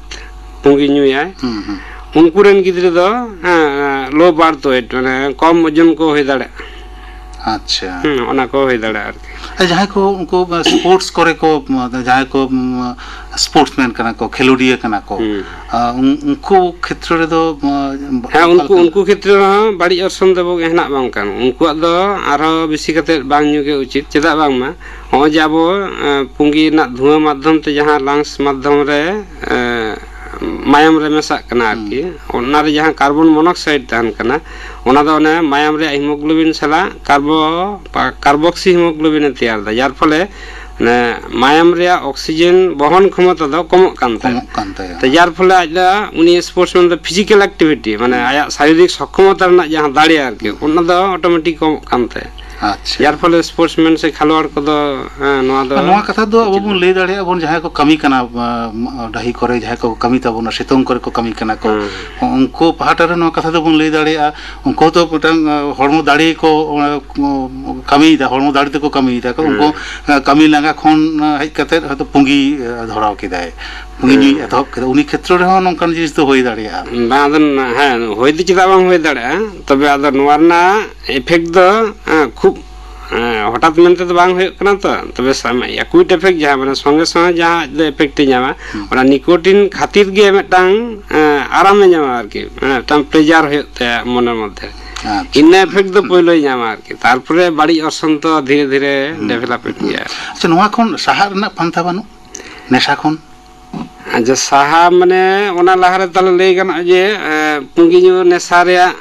ᱯᱩᱸᱜᱤ ᱧᱩᱭᱟᱭ, ᱦᱩᱸ, ᱦᱩᱸ᱾ ᱩᱱᱠᱩ ᱨᱮᱱ ᱜᱤᱫᱽᱨᱟᱹ ᱫᱚ, ᱮᱸ, ᱞᱳ ᱵᱟᱨᱛᱷ ᱳᱭᱮᱴ, ᱢᱟᱱᱮ ᱠᱚᱢ ᱳᱡᱚᱱ ᱠᱚ ᱦᱩᱭ ᱫᱟᱲᱮᱭᱟᱜᱼᱟ᱾ ᱟᱪᱪᱷᱟ᱾ ᱦᱩᱸ, ᱚᱱᱟ ᱠᱚ ᱦᱩᱭ ᱫᱟᱲᱮᱭᱟᱜᱼᱟ ᱟᱨᱠᱤ᱾ ᱟᱨ ᱡᱟᱦᱟᱸᱭ ᱠᱚ ᱩᱱᱠᱩ, ᱮᱸ, ᱥᱯᱳᱨᱴᱥ ᱠᱚᱨᱮ ᱠᱚ, ᱮᱸ, ᱡᱟᱦᱟᱸᱭ ᱠᱚ, ᱮᱸ, ᱥᱯᱳᱨᱴᱥ ᱢᱮᱱ ᱠᱟᱱᱟ ᱠᱚ, ᱠᱷᱮᱞᱳᱰᱤᱭᱟᱹ ᱠᱟᱱᱟ ᱠᱚ, ᱦᱩᱸ᱾ ᱟᱸ, ᱩᱱ-, ᱩᱱᱠᱩ ᱠᱷᱮᱛᱨᱚ ᱨᱮᱫᱚ, ᱟᱸ, ᱦᱮᱸ, ᱚᱠᱟ ᱩᱱᱠᱩ, ᱞᱮᱠᱟ? ᱩᱱᱠᱩ ᱠᱷᱮᱛᱨᱮ ᱨᱮᱦᱚᱸ ᱵᱟᱹᱲᱤᱡ ᱚᱨᱥᱚᱝ ᱫᱚ ᱦᱮᱱᱟᱜ ᱵᱟᱝ ᱠᱟᱱ᱾ ᱩᱱᱠᱩᱣᱟᱜ ᱫᱚ ᱟᱨᱦᱚᱸ ᱵᱮᱥᱤ ᱠᱟᱛᱮ ᱵᱟᱝ ᱧᱩ ᱜᱮ ᱩᱪᱤᱛ᱾ ᱪᱮᱫᱟᱜ ᱵᱟᱝᱢᱟ ᱱᱚᱜᱼᱚᱭ ᱡᱮ ᱟᱵᱚ, ᱮᱸ, ᱯᱩᱸᱜᱤ ᱨᱮᱱᱟᱜ ᱫᱷᱩᱣᱟᱹ ᱢᱟᱫᱽᱫᱷᱚᱢ ᱛᱮ ᱡᱟᱦᱟᱸ ᱞᱟᱝᱥ ᱢᱟᱫᱽᱫᱷᱚᱢ ᱨᱮ, ᱮᱸ, ᱢᱟᱭᱟᱢ ᱨᱮ ᱢᱮᱥᱟᱜ ᱠᱟᱱᱟ ᱦᱩᱸ᱾ ᱟᱨᱠᱤ, ᱚᱱᱟ ᱨᱮ ᱡᱟᱦᱟᱸ ᱠᱟᱨᱵᱚᱱ ᱢᱚᱱᱚᱠᱥᱟᱭᱤᱰ ᱛᱟᱦᱮᱱ ᱠᱟᱱᱟ, ᱚᱱᱟ ᱫᱚ ᱚᱱᱮ ᱢᱟᱭᱟᱢ ᱨᱮᱭᱟᱜ ᱦᱤᱢᱳᱜᱞᱳᱵᱤᱱ ᱥᱟᱞᱟᱜ ᱠᱟᱨᱵᱚ-, ᱠᱟᱨᱵᱚᱠᱥᱤ ᱦᱤᱢᱳᱜᱞᱳᱵᱤᱱ ᱮ ᱛᱮᱭᱟᱨ ᱮᱫᱟ, ᱡᱟᱨ ᱯᱷᱚᱞᱮ ᱢᱟᱭᱟᱢ ᱨᱮᱭᱟᱜ ᱚᱠᱥᱤᱡᱮᱱ ᱵᱚᱦᱚᱱ ᱠᱷᱚᱢᱚᱛᱟ ᱫᱚ ᱠᱚᱢᱚᱜ ᱠᱟᱱ ᱛᱟᱭᱟ᱾ ᱠᱚᱢᱚᱜ ᱠᱟᱱ ᱛᱟᱭᱟ᱾ ᱛᱚ ᱡᱟᱨ ᱯᱷᱚᱞᱮ ᱟᱡ ᱫᱚ ᱩᱱᱤ ᱥᱯᱳᱨᱴᱥᱢᱮᱱ ᱫᱚ ᱯᱷᱤᱡᱤᱠᱟᱞ ᱮᱠᱴᱤᱵᱷᱤᱴᱤ, ᱢᱟᱱᱮ ᱟᱭᱟᱜ ᱥᱟᱨᱤᱨᱤᱠ ᱥᱚᱠᱠᱷᱚᱢᱚᱛᱟ ᱨᱮᱱᱟᱜ ᱡᱟᱦᱟᱸ ᱫᱟᱲᱮ ᱟᱨᱠᱤ, ᱚᱱᱟ ᱫᱚ ᱚᱴᱳᱢᱮᱴᱤᱠ ᱠᱚᱢᱚᱜ ᱠᱟᱱ ᱛᱟᱭᱟ᱾ ᱟᱪᱪᱷᱟ᱾ ᱡᱟᱨ ᱯᱷᱚᱞᱮ ᱥᱯᱳᱨᱴᱥᱢᱮᱱ ᱥᱮ ᱠᱷᱮᱞᱣᱟᱲ ᱠᱚᱫᱚ, ᱦᱮᱸ, ᱱᱚᱣᱟ ᱫᱚ ᱱᱚᱣᱟ ᱠᱟᱛᱷᱟ ᱫᱚ ᱟᱵᱚ ᱵᱚᱱ ᱞᱟᱹᱭ ᱫᱟᱲᱮᱭᱟᱜᱼᱟ ᱵᱚᱱ, ᱡᱟᱦᱟᱸᱭ ᱠᱚ ᱠᱟᱹᱢᱤ ᱠᱟᱱᱟ, ᱟᱸ, ᱰᱟᱹᱦᱤ ᱠᱚᱨᱮ ᱡᱟᱦᱟᱸᱭ ᱠᱚ ᱠᱟᱹᱢᱤ ᱛᱟᱵᱚᱱᱟ, ᱥᱤᱛᱩᱝ ᱠᱚᱨᱮ ᱠᱚ ᱠᱟᱹᱢᱤ ᱠᱟᱱᱟ ᱠᱚ, ᱦᱮᱸ᱾ ᱩᱱᱠᱩ ᱯᱟᱦᱴᱟ ᱨᱮ ᱱᱚᱣᱟ ᱠᱟᱛᱷᱟ ᱫᱚᱵᱚᱱ ᱞᱟᱹᱭ ᱫᱟᱲᱮᱭᱟᱜᱼᱟ, ᱩᱱᱠᱩ ᱦᱚᱸᱛᱚ ᱢᱤᱫᱴᱟᱝ, ᱟᱸ, ᱦᱚᱲᱢᱚ ᱫᱟᱲᱮ ᱠᱚ, ᱟᱸ, ᱠᱟᱹᱢᱤᱭᱮᱫᱟ, ᱦᱚᱲᱢᱚ ᱫᱟᱲᱮ ᱛᱮᱠᱚ ᱠᱟᱹᱢᱤᱭᱮᱫᱟ ᱠᱚ, ᱩᱱᱠᱩ, ᱦᱮᱸ᱾ ᱟᱸ, ᱠᱟᱹᱢᱤ ᱞᱟᱸᱜᱟ ᱠᱷᱚᱱ, ᱟᱸ, ᱦᱮᱡ ᱠᱟᱛᱮ ᱦᱚᱭᱛᱳ ᱯᱩᱸᱜᱤ, ᱟᱸ, ᱫᱷᱚᱨᱟᱣ ᱠᱮᱫᱟᱭ, ᱯᱩᱸᱜᱤ ᱧᱩᱭ ᱦᱮᱸ᱾ ᱮᱛᱚᱦᱚᱵ ᱠᱮᱫᱟ, ᱩᱱᱤ ᱠᱷᱮᱛᱨᱚ ᱨᱮᱦᱚᱸ ᱱᱚᱝᱠᱟᱱ ᱡᱤᱱᱤᱥ ᱫᱚ ᱦᱩᱭ ᱫᱟᱲᱮᱭᱟᱜᱼᱟ᱾ ᱵᱟᱝ, ᱟᱫᱚ ᱱᱟ-, ᱦᱮᱸ, ᱦᱩᱭ ᱫᱚ ᱪᱮᱫᱟᱜ ᱵᱟᱝ ᱦᱩᱭ ᱫᱟᱲᱮᱭᱟᱜᱼᱟ? ᱛᱚᱵᱮ ᱟᱫᱚ ᱱᱚᱣᱟ ᱨᱮᱱᱟᱜ ᱤᱯᱷᱮᱠᱴ ᱫᱚ, ᱮᱸ, ᱠᱷᱩᱵ, ᱮᱸ, ᱦᱚᱴᱟᱛ ᱢᱮᱱᱛᱮ ᱫᱚ ᱵᱟᱝ ᱦᱩᱭᱩᱜ ᱠᱟᱱᱟ ᱛᱚ, ᱛᱚᱵᱮ ᱥᱟᱢ-, ᱮᱠᱩᱭᱤᱴ ᱤᱯᱷᱮᱠᱴ ᱡᱟᱦᱟᱸ, ᱢᱟᱱᱮ, ᱥᱚᱸᱜᱮ ᱥᱚᱸᱜᱮ ᱡᱟᱦᱟᱸ ᱟᱡ ᱫᱚ ᱤᱯᱷᱮᱠᱴ ᱮ ᱧᱟᱢᱟ, ᱦᱩᱸ᱾ ᱚᱱᱟ ᱱᱤᱠᱳᱴᱤᱱ ᱠᱷᱟᱹᱛᱤᱨ ᱜᱮ ᱢᱤᱫᱴᱟᱝ, ᱮᱸ, ᱟᱨᱟᱢᱮ ᱧᱟᱢᱟ ᱟᱨᱠᱤ, ᱢᱟᱱᱮ, ᱢᱤᱫᱴᱟᱝ ᱯᱞᱮᱡᱟᱨ ᱦᱩᱭᱩᱜ ᱛᱟᱭᱟ ᱢᱚᱱᱮ ᱢᱚᱫᱽᱫᱷᱮ᱾ ᱟᱪᱪᱷᱟ᱾ ᱤᱱᱟᱹ ᱤᱯᱷᱮᱠᱴ ᱫᱚ ᱯᱳᱭᱞᱳᱭ ᱧᱟᱢᱟ ᱟᱨᱠᱤ, ᱛᱟᱨᱯᱚᱨᱮ ᱵᱟᱹᱲᱤᱡ ᱚᱨᱥᱚᱝ ᱫᱚ ᱫᱷᱤᱨᱮ ᱫᱷᱤᱨᱮ ᱦᱩᱸ᱾ ᱰᱮᱵᱷᱮᱞᱚᱯ ᱤᱫᱤᱜᱼᱟ᱾ ᱟᱪᱪᱷᱟ, ᱱᱚᱣᱟ ᱠᱷᱚᱱ ᱥᱟᱦᱟᱜ ᱨᱮᱱᱟᱜ ᱯᱟᱱᱛᱷᱟ ᱵᱟᱹᱱᱩᱜ? ᱱᱮᱥᱟ ᱠᱷᱚᱱ? ᱟᱪᱪᱷᱟ, ᱥᱟᱦᱟ ᱢᱟᱱᱮ ᱚᱱᱟ ᱞᱟᱦᱟᱨᱮ ᱛᱟᱦᱞᱮ ᱞᱟᱹᱭ ᱜᱟᱱᱚᱜᱼᱟ ᱡᱮ, ᱮᱸ, ᱯᱩᱸᱜᱤ ᱧᱩ ᱱᱮᱥᱟ ᱨᱮᱭᱟᱜ,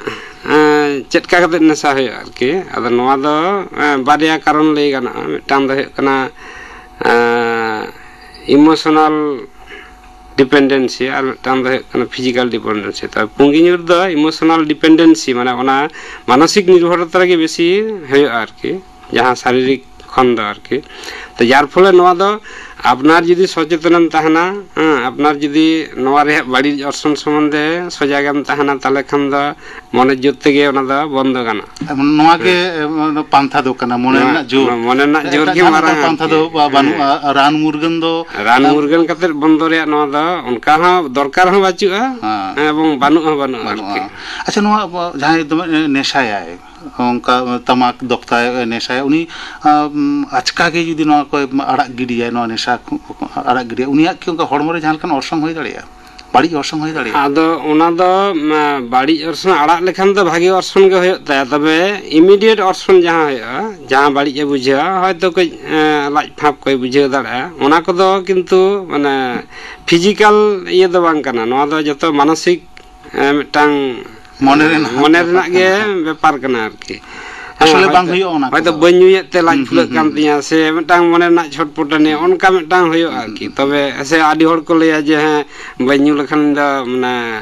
ᱮᱸ, ᱪᱮᱫ ᱞᱮᱠᱟ ᱠᱟᱛᱮ ᱱᱮᱥᱟ ᱦᱩᱭᱩᱜᱼᱟ ᱟᱨᱠᱤ᱾ ᱟᱫᱚ ᱱᱚᱣᱟ ᱫᱚ, ᱮᱸ, ᱵᱟᱨᱭᱟ ᱠᱟᱨᱚᱱ ᱞᱟᱹᱭ ᱜᱟᱱᱚᱜᱼᱟ᱾ ᱢᱤᱫᱴᱟᱝ ᱫᱚ ᱦᱩᱭᱩᱜ ᱠᱟᱱᱟ, ᱮᱸ, ᱤᱢᱳᱥᱚᱱᱟᱞ ᱰᱤᱯᱮᱱᱰᱮᱱᱥᱤ, ᱟᱨ ᱢᱤᱫᱴᱟᱝ ᱫᱚ ᱦᱩᱭᱩᱜ ᱠᱟᱱᱟ ᱯᱷᱤᱡᱤᱠᱟᱞ ᱰᱤᱯᱮᱱᱰᱮᱱᱥᱤ᱾ ᱛᱚ ᱯᱩᱸᱜᱤ ᱧᱩ ᱨᱮᱫᱚ ᱤᱢᱳᱥᱚᱱᱟᱞ ᱰᱤᱯᱮᱱᱰᱮᱱᱥᱤ, ᱢᱟᱱᱮ ᱚᱱᱟ ᱢᱟᱱᱚᱥᱤᱠ ᱱᱤᱨᱵᱷᱚᱨᱚᱛᱟ ᱨᱮᱜᱮ ᱵᱮᱥᱤ ᱦᱩᱭᱩᱜᱼᱟ ᱟᱨᱠᱤ, ᱡᱟᱦᱟᱸ ᱥᱟᱨᱤᱨᱤᱠ ᱠᱷᱚᱱ ᱫᱚ ᱟᱨᱠᱤ᱾ ᱛᱚ ᱡᱟᱨ ᱯᱷᱚᱞᱮ ᱱᱚᱣᱟ ᱫᱚ ᱟᱯᱱᱟᱨ ᱡᱩᱫᱤ ᱥᱚᱪᱮᱛᱚᱱᱮᱢ ᱛᱟᱦᱮᱱᱟ, ᱦᱮᱸ, ᱟᱯᱱᱟᱨ ᱡᱩᱫᱤ ᱱᱚᱣᱟ ᱨᱮᱭᱟᱜ ᱵᱟᱹᱲᱤᱡ ᱚᱨᱥᱚᱝ ᱥᱚᱢᱵᱚᱱᱫᱷᱮ ᱥᱚᱡᱟᱜᱮᱢ ᱛᱟᱦᱮᱱᱟ, ᱛᱟᱦᱚᱞᱮ ᱠᱷᱟᱱ ᱫᱚ ᱢᱚᱱᱮ ᱡᱳᱨ ᱛᱮᱜᱮ ᱚᱱᱟ ᱫᱚ ᱵᱚᱱᱫᱚ ᱜᱟᱱᱚᱜᱼᱟ᱾ ᱱᱚᱣᱟ ᱜᱮ, ᱦᱮᱸ᱾ ᱮ, ᱯᱟᱱᱛᱷᱟ ᱫᱚ ᱠᱟᱱᱟ, ᱢᱚᱱᱮ ᱱᱚᱣᱟ ᱨᱮᱱᱟᱜ ᱡᱳᱨ᱾ ᱢᱚᱱᱮ ᱨᱮᱱᱟᱜ ᱡᱳᱨ ᱮᱴᱟᱜ ᱜᱮ ᱡᱟᱦᱟᱸ ᱢᱟᱨᱟᱝ ᱢᱤᱫᱴᱟᱝ ᱯᱟᱱᱛᱷᱟ ᱟᱨᱠᱤ᱾ ᱫᱚ ᱵᱟ-, ᱵᱟᱹᱱᱩᱜᱼᱟ᱾ ᱦᱮᱸ᱾ ᱨᱟᱱ ᱢᱩᱨᱜᱟᱹᱱ ᱫᱚ, ᱨᱟᱱ ᱮ, ᱢᱩᱨᱜᱟᱹᱱ ᱠᱟᱛᱮ ᱵᱚᱱᱫᱚ ᱨᱮᱭᱟᱜ ᱱᱚᱣᱟ ᱫᱚ ᱚᱱᱠᱟ ᱦᱚᱸ ᱫᱚᱨᱠᱟᱨ ᱦᱚᱸ ᱵᱟᱹᱪᱩᱜᱼᱟ, ᱦᱮᱸ᱾ ᱮᱵᱚᱝ ᱵᱟᱹᱱᱩᱜ ᱦᱚᱸ ᱵᱟᱹᱱᱩᱜᱼᱟ ᱵᱟᱹᱱᱩᱜᱼᱟ᱾ ᱟᱨᱠᱤ᱾ ᱟᱪᱪᱷᱟ, ᱱᱚᱣᱟ ᱡᱟᱦᱟᱸᱭ ᱫᱚᱢᱮ ᱱᱮᱥᱟᱭᱟᱭ, ᱚᱱᱠᱟ ᱛᱟᱢᱟᱠ ᱫᱚᱠᱛᱟᱭ ᱱᱮᱥᱟᱭᱟ, ᱩᱱᱤ, ᱟᱢ, ᱟᱪᱠᱟ ᱜᱮ ᱡᱩᱫᱤ ᱱᱚᱣᱟ ᱠᱚᱭ ᱟᱲᱟᱜ ᱜᱤᱰᱤᱭᱟᱭ, ᱱᱚᱣᱟ ᱱᱮᱥᱟ ᱠᱚ ᱟᱲᱟᱜ ᱜᱤᱰᱤᱭᱟ, ᱩᱱᱤᱭᱟᱜ ᱠᱤ ᱚᱱᱠᱟ ᱦᱚᱲᱢᱚ ᱨᱮ ᱡᱟᱦᱟᱸ ᱞᱮᱠᱟᱱ ᱚᱨᱥᱚᱝ ᱦᱩᱭ ᱫᱟᱲᱮᱭᱟᱜᱼᱟ? ᱵᱟᱹᱲᱤᱡ ᱚᱨᱥᱚᱝ ᱦᱩᱭ ᱫᱟᱲᱮᱭᱟᱜᱼᱟ? ᱟᱫᱚ ᱚᱱᱟ ᱫᱚ, ᱢᱟ, ᱵᱟᱹᱲᱤᱡ ᱚᱨᱥᱚᱝ ᱟᱲᱟᱜ ᱞᱮᱠᱷᱟᱱ ᱫᱚ ᱵᱷᱟᱜᱮ ᱚᱨᱥᱚᱝ ᱜᱮ ᱦᱩᱭᱩᱜ ᱛᱟᱭᱟ᱾ ᱛᱚᱵᱮ ᱤᱢᱤᱰᱤᱭᱮᱴ ᱚᱨᱥᱚᱝ ᱡᱟᱦᱟᱸ ᱦᱩᱭᱩᱜᱼᱟ, ᱡᱟᱦᱟᱸ ᱵᱟᱹᱲᱤᱡ ᱮ ᱵᱩᱡᱷᱟᱹᱣᱟ, ᱦᱚᱭᱛᱳ ᱠᱟᱹᱡ, ᱮᱸ, ᱞᱟᱡ ᱯᱷᱟᱸᱯ ᱠᱚᱭ ᱵᱩᱡᱷᱟᱹᱣ ᱫᱟᱲᱮᱭᱟᱜᱼᱟ, ᱚᱱᱟ ᱠᱚᱫᱚ ᱠᱤᱱᱛᱩ, ᱢᱟᱱᱮ, ᱯᱷᱤᱡᱤᱠᱟᱞ ᱤᱭᱟᱹ ᱫᱚ ᱵᱟᱝ ᱠᱟᱱᱟ, ᱱᱚᱣᱟ ᱫᱚ ᱡᱚᱛᱚ ᱢᱟᱱᱚᱥᱤᱠ, ᱮᱸ, ᱢᱤᱫᱴᱟᱝ ᱢᱚᱱᱮ ᱨᱮᱱᱟᱜ ᱢᱚᱱᱮ ᱵᱮᱯᱟᱨ ᱨᱮᱱᱟᱜ ᱜᱮ ᱠᱟᱱᱟ᱾ ᱵᱮᱯᱟᱨ ᱠᱟᱱᱟ ᱟᱨᱠᱤ᱾ ᱟᱥᱚᱞᱮ ᱦᱚᱭᱛᱳ, ᱵᱟᱝ ᱦᱩᱭᱩᱜᱼᱟ ᱚᱱᱟ ᱦᱚᱭᱛᱳ ᱠᱚᱫᱚ᱾ ᱵᱟᱹᱧ ᱧᱩᱭᱮᱫ ᱛᱮ ᱞᱟᱡ ᱦᱩᱸ, ᱯᱷᱩᱞᱟᱹᱜ ᱦᱩᱸ, ᱠᱟᱱ ᱦᱩᱸ, ᱛᱤᱧᱟᱹ, ᱥᱮ ᱢᱤᱫᱴᱟᱝ ᱢᱚᱱᱮ ᱨᱮᱱᱟᱜ ᱪᱷᱚᱴᱯᱚᱴᱟᱱᱤ, ᱚᱱᱠᱟ ᱢᱤᱫᱴᱟᱝ ᱦᱩᱭᱩᱜᱼᱟ ᱟᱨᱠᱤ᱾ ᱛᱚᱵᱮ ᱥᱮ ᱟᱹᱰᱤ ᱦᱚᱲ ᱠᱚ ᱞᱟᱹᱭᱟ ᱡᱮ, "ᱦᱮᱸ, ᱵᱟᱹᱧ ᱧᱩ ᱞᱮᱠᱷᱟᱱ ᱫᱚ ᱢᱟᱱᱮ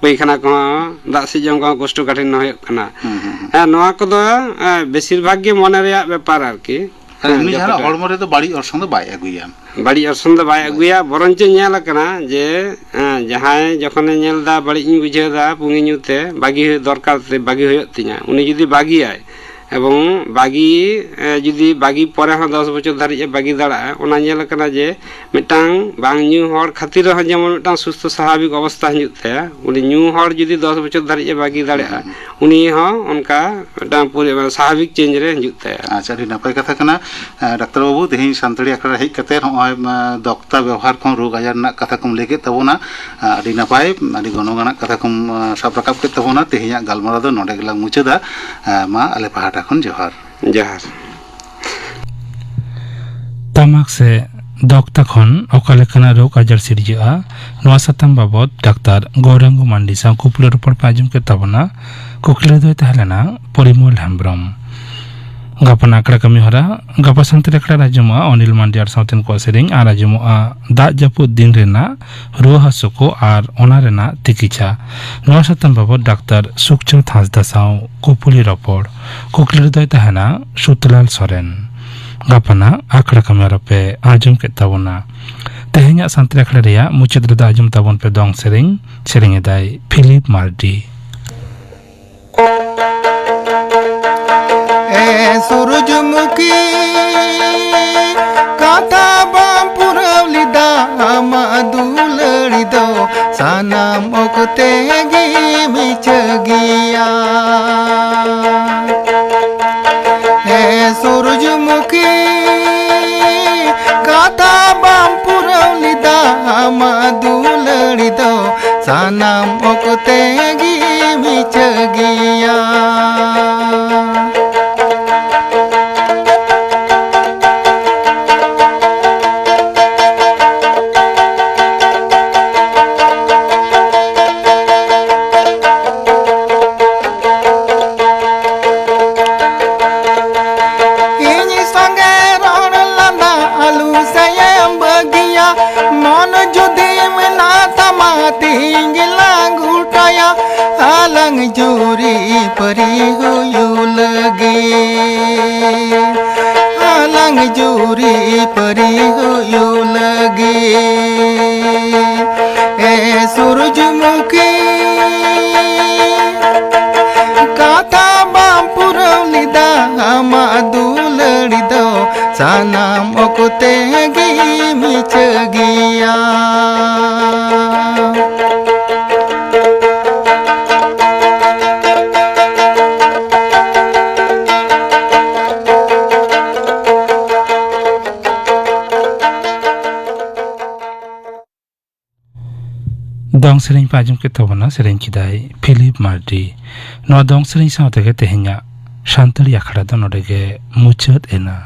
ᱯᱟᱹᱭᱠᱷᱟᱱᱟ ᱠᱚᱦᱚᱸ, ᱫᱟᱜ ᱥᱮᱫ ᱡᱚᱝ ᱠᱚᱦᱚᱸ ᱠᱚᱥᱴᱚ ᱠᱟᱴᱷᱤᱱ ᱦᱩᱭᱩᱜ ᱠᱟᱱᱟ᱾" ᱦᱩᱸ, ᱦᱩᱸ, ᱦᱩᱸ᱾ ᱦᱮᱸ, ᱱᱚᱣᱟ ᱠᱚᱫᱚ, ᱮ, ᱵᱮᱥᱤᱨ ᱵᱷᱟᱜᱽ ᱜᱮ ᱢᱚᱱᱮ ᱨᱮᱭᱟᱜ ᱵᱮᱯᱟᱨ ᱟᱨᱠᱤ᱾ ᱦᱮᱸ, ᱦᱮᱸ, ᱩᱱᱤ ᱡᱟᱦᱟᱸ ᱡᱚᱛᱚᱴᱟ᱾ ᱦᱚᱲᱢᱚ ᱨᱮᱫᱚ ᱵᱟᱹᱲᱤᱡ ᱚᱨᱥᱚᱝ ᱫᱚ ᱵᱟᱭ ᱟᱹᱜᱩᱭᱟ᱾ ᱵᱟᱹᱲᱤᱡ ᱚᱨᱥᱚᱝ ᱫᱚ ᱵᱟᱭ ᱵᱟᱭ ᱟᱹᱜᱩᱭᱟ, ᱵᱚᱨᱚᱝ ᱪᱚ ᱧᱮᱞ ᱟᱠᱟᱱᱟ ᱡᱮ, ᱦᱮᱸ, ᱡᱟᱦᱟᱸᱭ ᱡᱚᱠᱷᱚᱱᱮ ᱧᱮᱞ ᱮᱫᱟ, "ᱵᱟᱹᱲᱤᱡ ᱤᱧ ᱵᱩᱡᱷᱟᱹᱣ ᱮᱫᱟ, ᱯᱩᱸᱜᱤ ᱧᱩ ᱛᱮ ᱵᱟᱹᱜᱤ ᱦᱩᱭᱩᱜ ᱫᱚᱨᱠᱟᱨ ᱛᱮ, ᱵᱟᱹᱜᱤ ᱦᱩᱭᱩᱜ ᱛᱤᱧᱟ", ᱩᱱᱤ ᱡᱩᱫᱤ ᱵᱟᱹᱜᱤᱭᱟᱭ ᱮᱵᱚᱝ ᱵᱟᱹᱜᱤ, ᱮ, ᱡᱩᱫᱤ ᱵᱟᱹᱜᱤ ᱯᱚᱨᱮ ᱦᱚᱸ ᱫᱚᱥ ᱵᱚᱪᱷᱚᱨ ᱫᱷᱟᱹᱨᱤᱡ ᱮ ᱵᱟᱹᱜᱤ ᱫᱟᱲᱮᱭᱟᱜᱼᱟ, ᱚᱱᱟ ᱧᱮᱞ ᱟᱠᱟᱱᱟ ᱡᱮ ᱢᱤᱫᱴᱟᱝ ᱵᱟᱝ ᱧᱩ ᱦᱚᱲ ᱠᱷᱟᱹᱛᱤᱨ ᱨᱮᱦᱚᱸ ᱡᱮᱢᱚᱱ ᱢᱤᱫᱴᱟᱝ ᱥᱩᱥᱛᱷᱚ ᱥᱟᱵᱷᱟᱵᱤᱠ ᱚᱵᱚᱥᱛᱷᱟ ᱦᱤᱡᱩᱜ ᱛᱟᱭᱟ, ᱩᱱᱤ ᱧᱩ ᱦᱚᱲ ᱡᱩᱫᱤ ᱫᱚᱥ ᱵᱚᱪᱷᱚᱨ ᱫᱷᱟᱹᱨᱤᱡ ᱮ ᱵᱟᱹᱜᱤ ᱫᱟᱲᱮᱭᱟᱜᱼᱟ, ᱦᱩᱸ᱾ ᱩᱱᱤ ᱦᱚᱸ ᱚᱱᱠᱟ ᱢᱤᱫᱴᱟᱝ ᱯᱚᱨᱤ-, ᱢᱟᱱᱮ ᱥᱟᱵᱷᱟᱵᱤᱠ ᱪᱮᱧᱡᱽ ᱨᱮ ᱦᱤᱡᱩᱜ ᱛᱟᱭᱟ᱾ ᱟᱪᱪᱷᱟ, ᱟᱹᱰᱤ ᱱᱟᱯᱟᱭ ᱠᱟᱛᱷᱟ ᱠᱟᱱᱟ᱾ ᱮ, ᱰᱟᱠᱛᱟᱨ ᱵᱟᱹᱵᱩ, ᱛᱮᱦᱮᱧ ᱥᱟᱱᱛᱟᱲᱤ ᱟᱠᱷᱲᱟ ᱨᱮ ᱦᱮᱡ ᱠᱟᱛᱮ ᱱᱚᱜᱼᱚᱭ, ᱮ, ᱫᱚᱠᱛᱟ ᱵᱮᱣᱦᱟᱨ ᱠᱷᱚᱱ ᱨᱳᱜᱽ ᱟᱡᱟᱨ ᱨᱮᱱᱟᱜ ᱠᱟᱛᱷᱟ ᱠᱚᱢ ᱞᱟᱹᱭ ᱠᱮᱫ ᱛᱟᱵᱚᱱᱟ, ᱮ, ᱟᱹᱰᱤ ᱱᱟᱯᱟᱭ, ᱟᱹᱰᱤ ᱜᱚᱱᱚᱝ ᱟᱱᱟᱜ ᱠᱟᱛᱷᱟ ᱠᱚᱢ, ᱮ, ᱥᱟᱵ ᱨᱟᱠᱟᱵ ᱠᱮᱫ ᱛᱟᱵᱚᱱᱟ᱾ ᱛᱮᱦᱮᱧᱟᱜ ᱜᱟᱞᱢᱟᱨᱟᱣ ᱫᱚ ᱱᱚᱰᱮ ᱜᱮᱞᱟᱝ ᱢᱩᱪᱟᱹᱫᱟ᱾ ᱮ, ᱢᱟ ᱟᱞᱮ ᱯᱟᱦᱴᱟ ᱠᱷᱚᱱ ᱡᱚᱦᱟᱨ᱾ ᱡᱚᱦᱟᱨ᱾ ᱛᱟᱢᱟᱠ ᱥᱮ ᱫᱚᱠᱛᱟ ᱠᱷᱚᱱ ᱚᱠᱟ ᱞᱮᱠᱟᱱᱟᱜ ᱨᱳᱜᱽ ᱟᱡᱟᱨ ᱥᱤᱨᱡᱟᱹᱜᱼᱟ, ᱱᱚᱣᱟ ᱥᱟᱛᱟᱢ ᱵᱟᱵᱚᱛ ᱰᱟᱠᱛᱟᱨ ᱜᱳᱣᱨᱟᱝᱜᱚ ᱢᱟᱱᱰᱤ ᱥᱟᱶ ᱠᱩᱠᱞᱤ ᱨᱚᱯᱚᱲ ᱯᱮ ᱟᱸᱡᱚᱢ ᱠᱮᱫ ᱛᱟᱵᱚᱱᱟ᱾ ᱠᱩᱠᱞᱤ ᱫᱚᱭ ᱛᱟᱦᱮᱸ ᱞᱮᱱᱟ ᱯᱚᱨᱤᱢᱚᱞ ᱦᱮᱢᱵᱨᱚᱢ᱾ ᱜᱟᱯᱟᱱ ᱟᱠᱷᱲᱟ ᱠᱟᱹᱢᱤ ᱦᱚᱨᱟ, ᱜᱟᱯᱟ ᱥᱟᱱᱛᱟᱲᱤ ᱟᱠᱷᱲᱟ ᱨᱮ ᱟᱸᱡᱚᱢᱚᱜᱼᱟ ᱚᱱᱤᱞ ᱢᱟᱱᱰᱤ ᱟᱨ ᱥᱟᱶᱛᱮ ᱱᱩᱠᱩᱣᱟᱜ ᱥᱮᱨᱮᱧ, ᱟᱨ ᱟᱸᱡᱚᱢᱚᱜᱼᱟ ᱫᱟᱜ ᱡᱟᱹᱯᱩᱫ ᱫᱤᱱ ᱨᱮᱱᱟᱜ ᱨᱩᱣᱟᱹ ᱦᱟᱹᱥᱩ ᱠᱚ ᱟᱨ ᱚᱱᱟ ᱨᱮᱱᱟᱜ ᱛᱤᱠᱤᱪᱷᱟ᱾ ᱱᱚᱣᱟ ᱥᱟᱛᱟᱢ ᱵᱟᱵᱚᱛ ᱰᱟᱠᱛᱟᱨ ᱥᱩᱠᱪᱟᱸᱫᱽ ᱦᱟᱸᱥᱫᱟ ᱥᱟᱶ ᱠᱩᱯᱩᱞᱤ ᱨᱚᱯᱚᱲ᱾ ᱠᱩᱠᱞᱤ ᱨᱮᱫᱚᱭ ᱛᱟᱦᱮᱱᱟ ᱥᱩᱛᱞᱟᱞ ᱥᱚᱨᱮᱱ᱾ ᱜᱟᱯᱟᱱᱟᱜ ᱟᱠᱷᱲᱟ ᱠᱟᱹᱢᱤ ᱦᱚᱨᱟ ᱯᱮ ᱟᱸᱡᱚᱢ ᱠᱮᱫ ᱛᱟᱵᱚᱱᱟ᱾ ᱛᱮᱦᱮᱧᱟᱜ ᱥᱟᱱᱛᱟᱲᱤ ᱟᱠᱷᱲᱟ ᱨᱮᱭᱟᱜ ᱢᱩᱪᱟᱹᱫ ᱨᱮᱫᱚ ᱟᱸᱡᱚᱢ ᱛᱟᱵᱚᱱ ᱯᱮ ᱫᱚᱝ ᱥᱮᱨᱮᱧ, ᱥᱮᱨᱮᱧ ᱮᱫᱟᱭ ᱯᱷᱤᱞᱤᱯ ᱢᱟᱨᱰᱤ᱾ ᱮ ᱥᱩᱨᱩᱡᱽᱢᱩᱠᱷᱤ, ᱠᱟᱛᱷᱟ ᱵᱟᱢ ᱯᱩᱨᱟᱹᱣ ᱞᱮᱫᱟ, ᱟᱢᱟᱜ ᱫᱩᱞᱟᱹᱲᱤ ᱫᱚ ᱥᱟᱱᱟᱢ ᱚᱠᱛᱮ ᱜᱮ ᱢᱤᱪᱷᱟᱹ ᱜᱮᱭᱟ᱾ ᱮ ᱥᱩᱨᱩᱡᱽᱢᱩᱠᱷᱤ, ᱠᱟᱛᱷᱟ ᱵᱟᱢ ᱯᱩᱨᱟᱹᱣ ᱞᱮᱫᱟ, ᱟᱢᱟᱜ ᱫᱩᱞᱟᱹᱲᱤ ᱫᱚ ᱥᱟᱱᱟᱢ ᱚᱠᱛᱮ ᱜᱮ ᱢᱤᱪᱷᱟᱹ ᱜᱮᱭᱟ᱾ ᱟᱹᱲᱤ ᱫᱚ ᱥᱟᱱᱟᱢ ᱚᱠᱛᱮ ᱜᱮ ᱢᱤᱪᱷᱟᱹ ᱜᱮᱭᱟ᱾ ᱫᱚᱝ ᱥᱮᱨᱮᱧ ᱯᱮ ᱟᱸᱡᱚᱢ ᱠᱮᱫ ᱛᱟᱵᱚᱱᱟ, ᱥᱮᱨᱮᱧ ᱠᱮᱫᱟᱭ ᱯᱷᱤᱞᱤᱯ ᱢᱟᱨᱰᱤ᱾ ᱱᱚᱣᱟ ᱫᱚᱝ ᱥᱮᱨᱮᱧ ᱥᱟᱶ ᱛᱮᱜᱮ ᱛᱮᱦᱮᱧᱟᱜ ᱥᱟᱱᱛᱟᱲᱤ ᱟᱠᱷᱲᱟ ᱫᱚ ᱱᱚᱰᱮ ᱜᱮ ᱢᱩᱪᱟᱹᱫ ᱮᱱᱟ᱾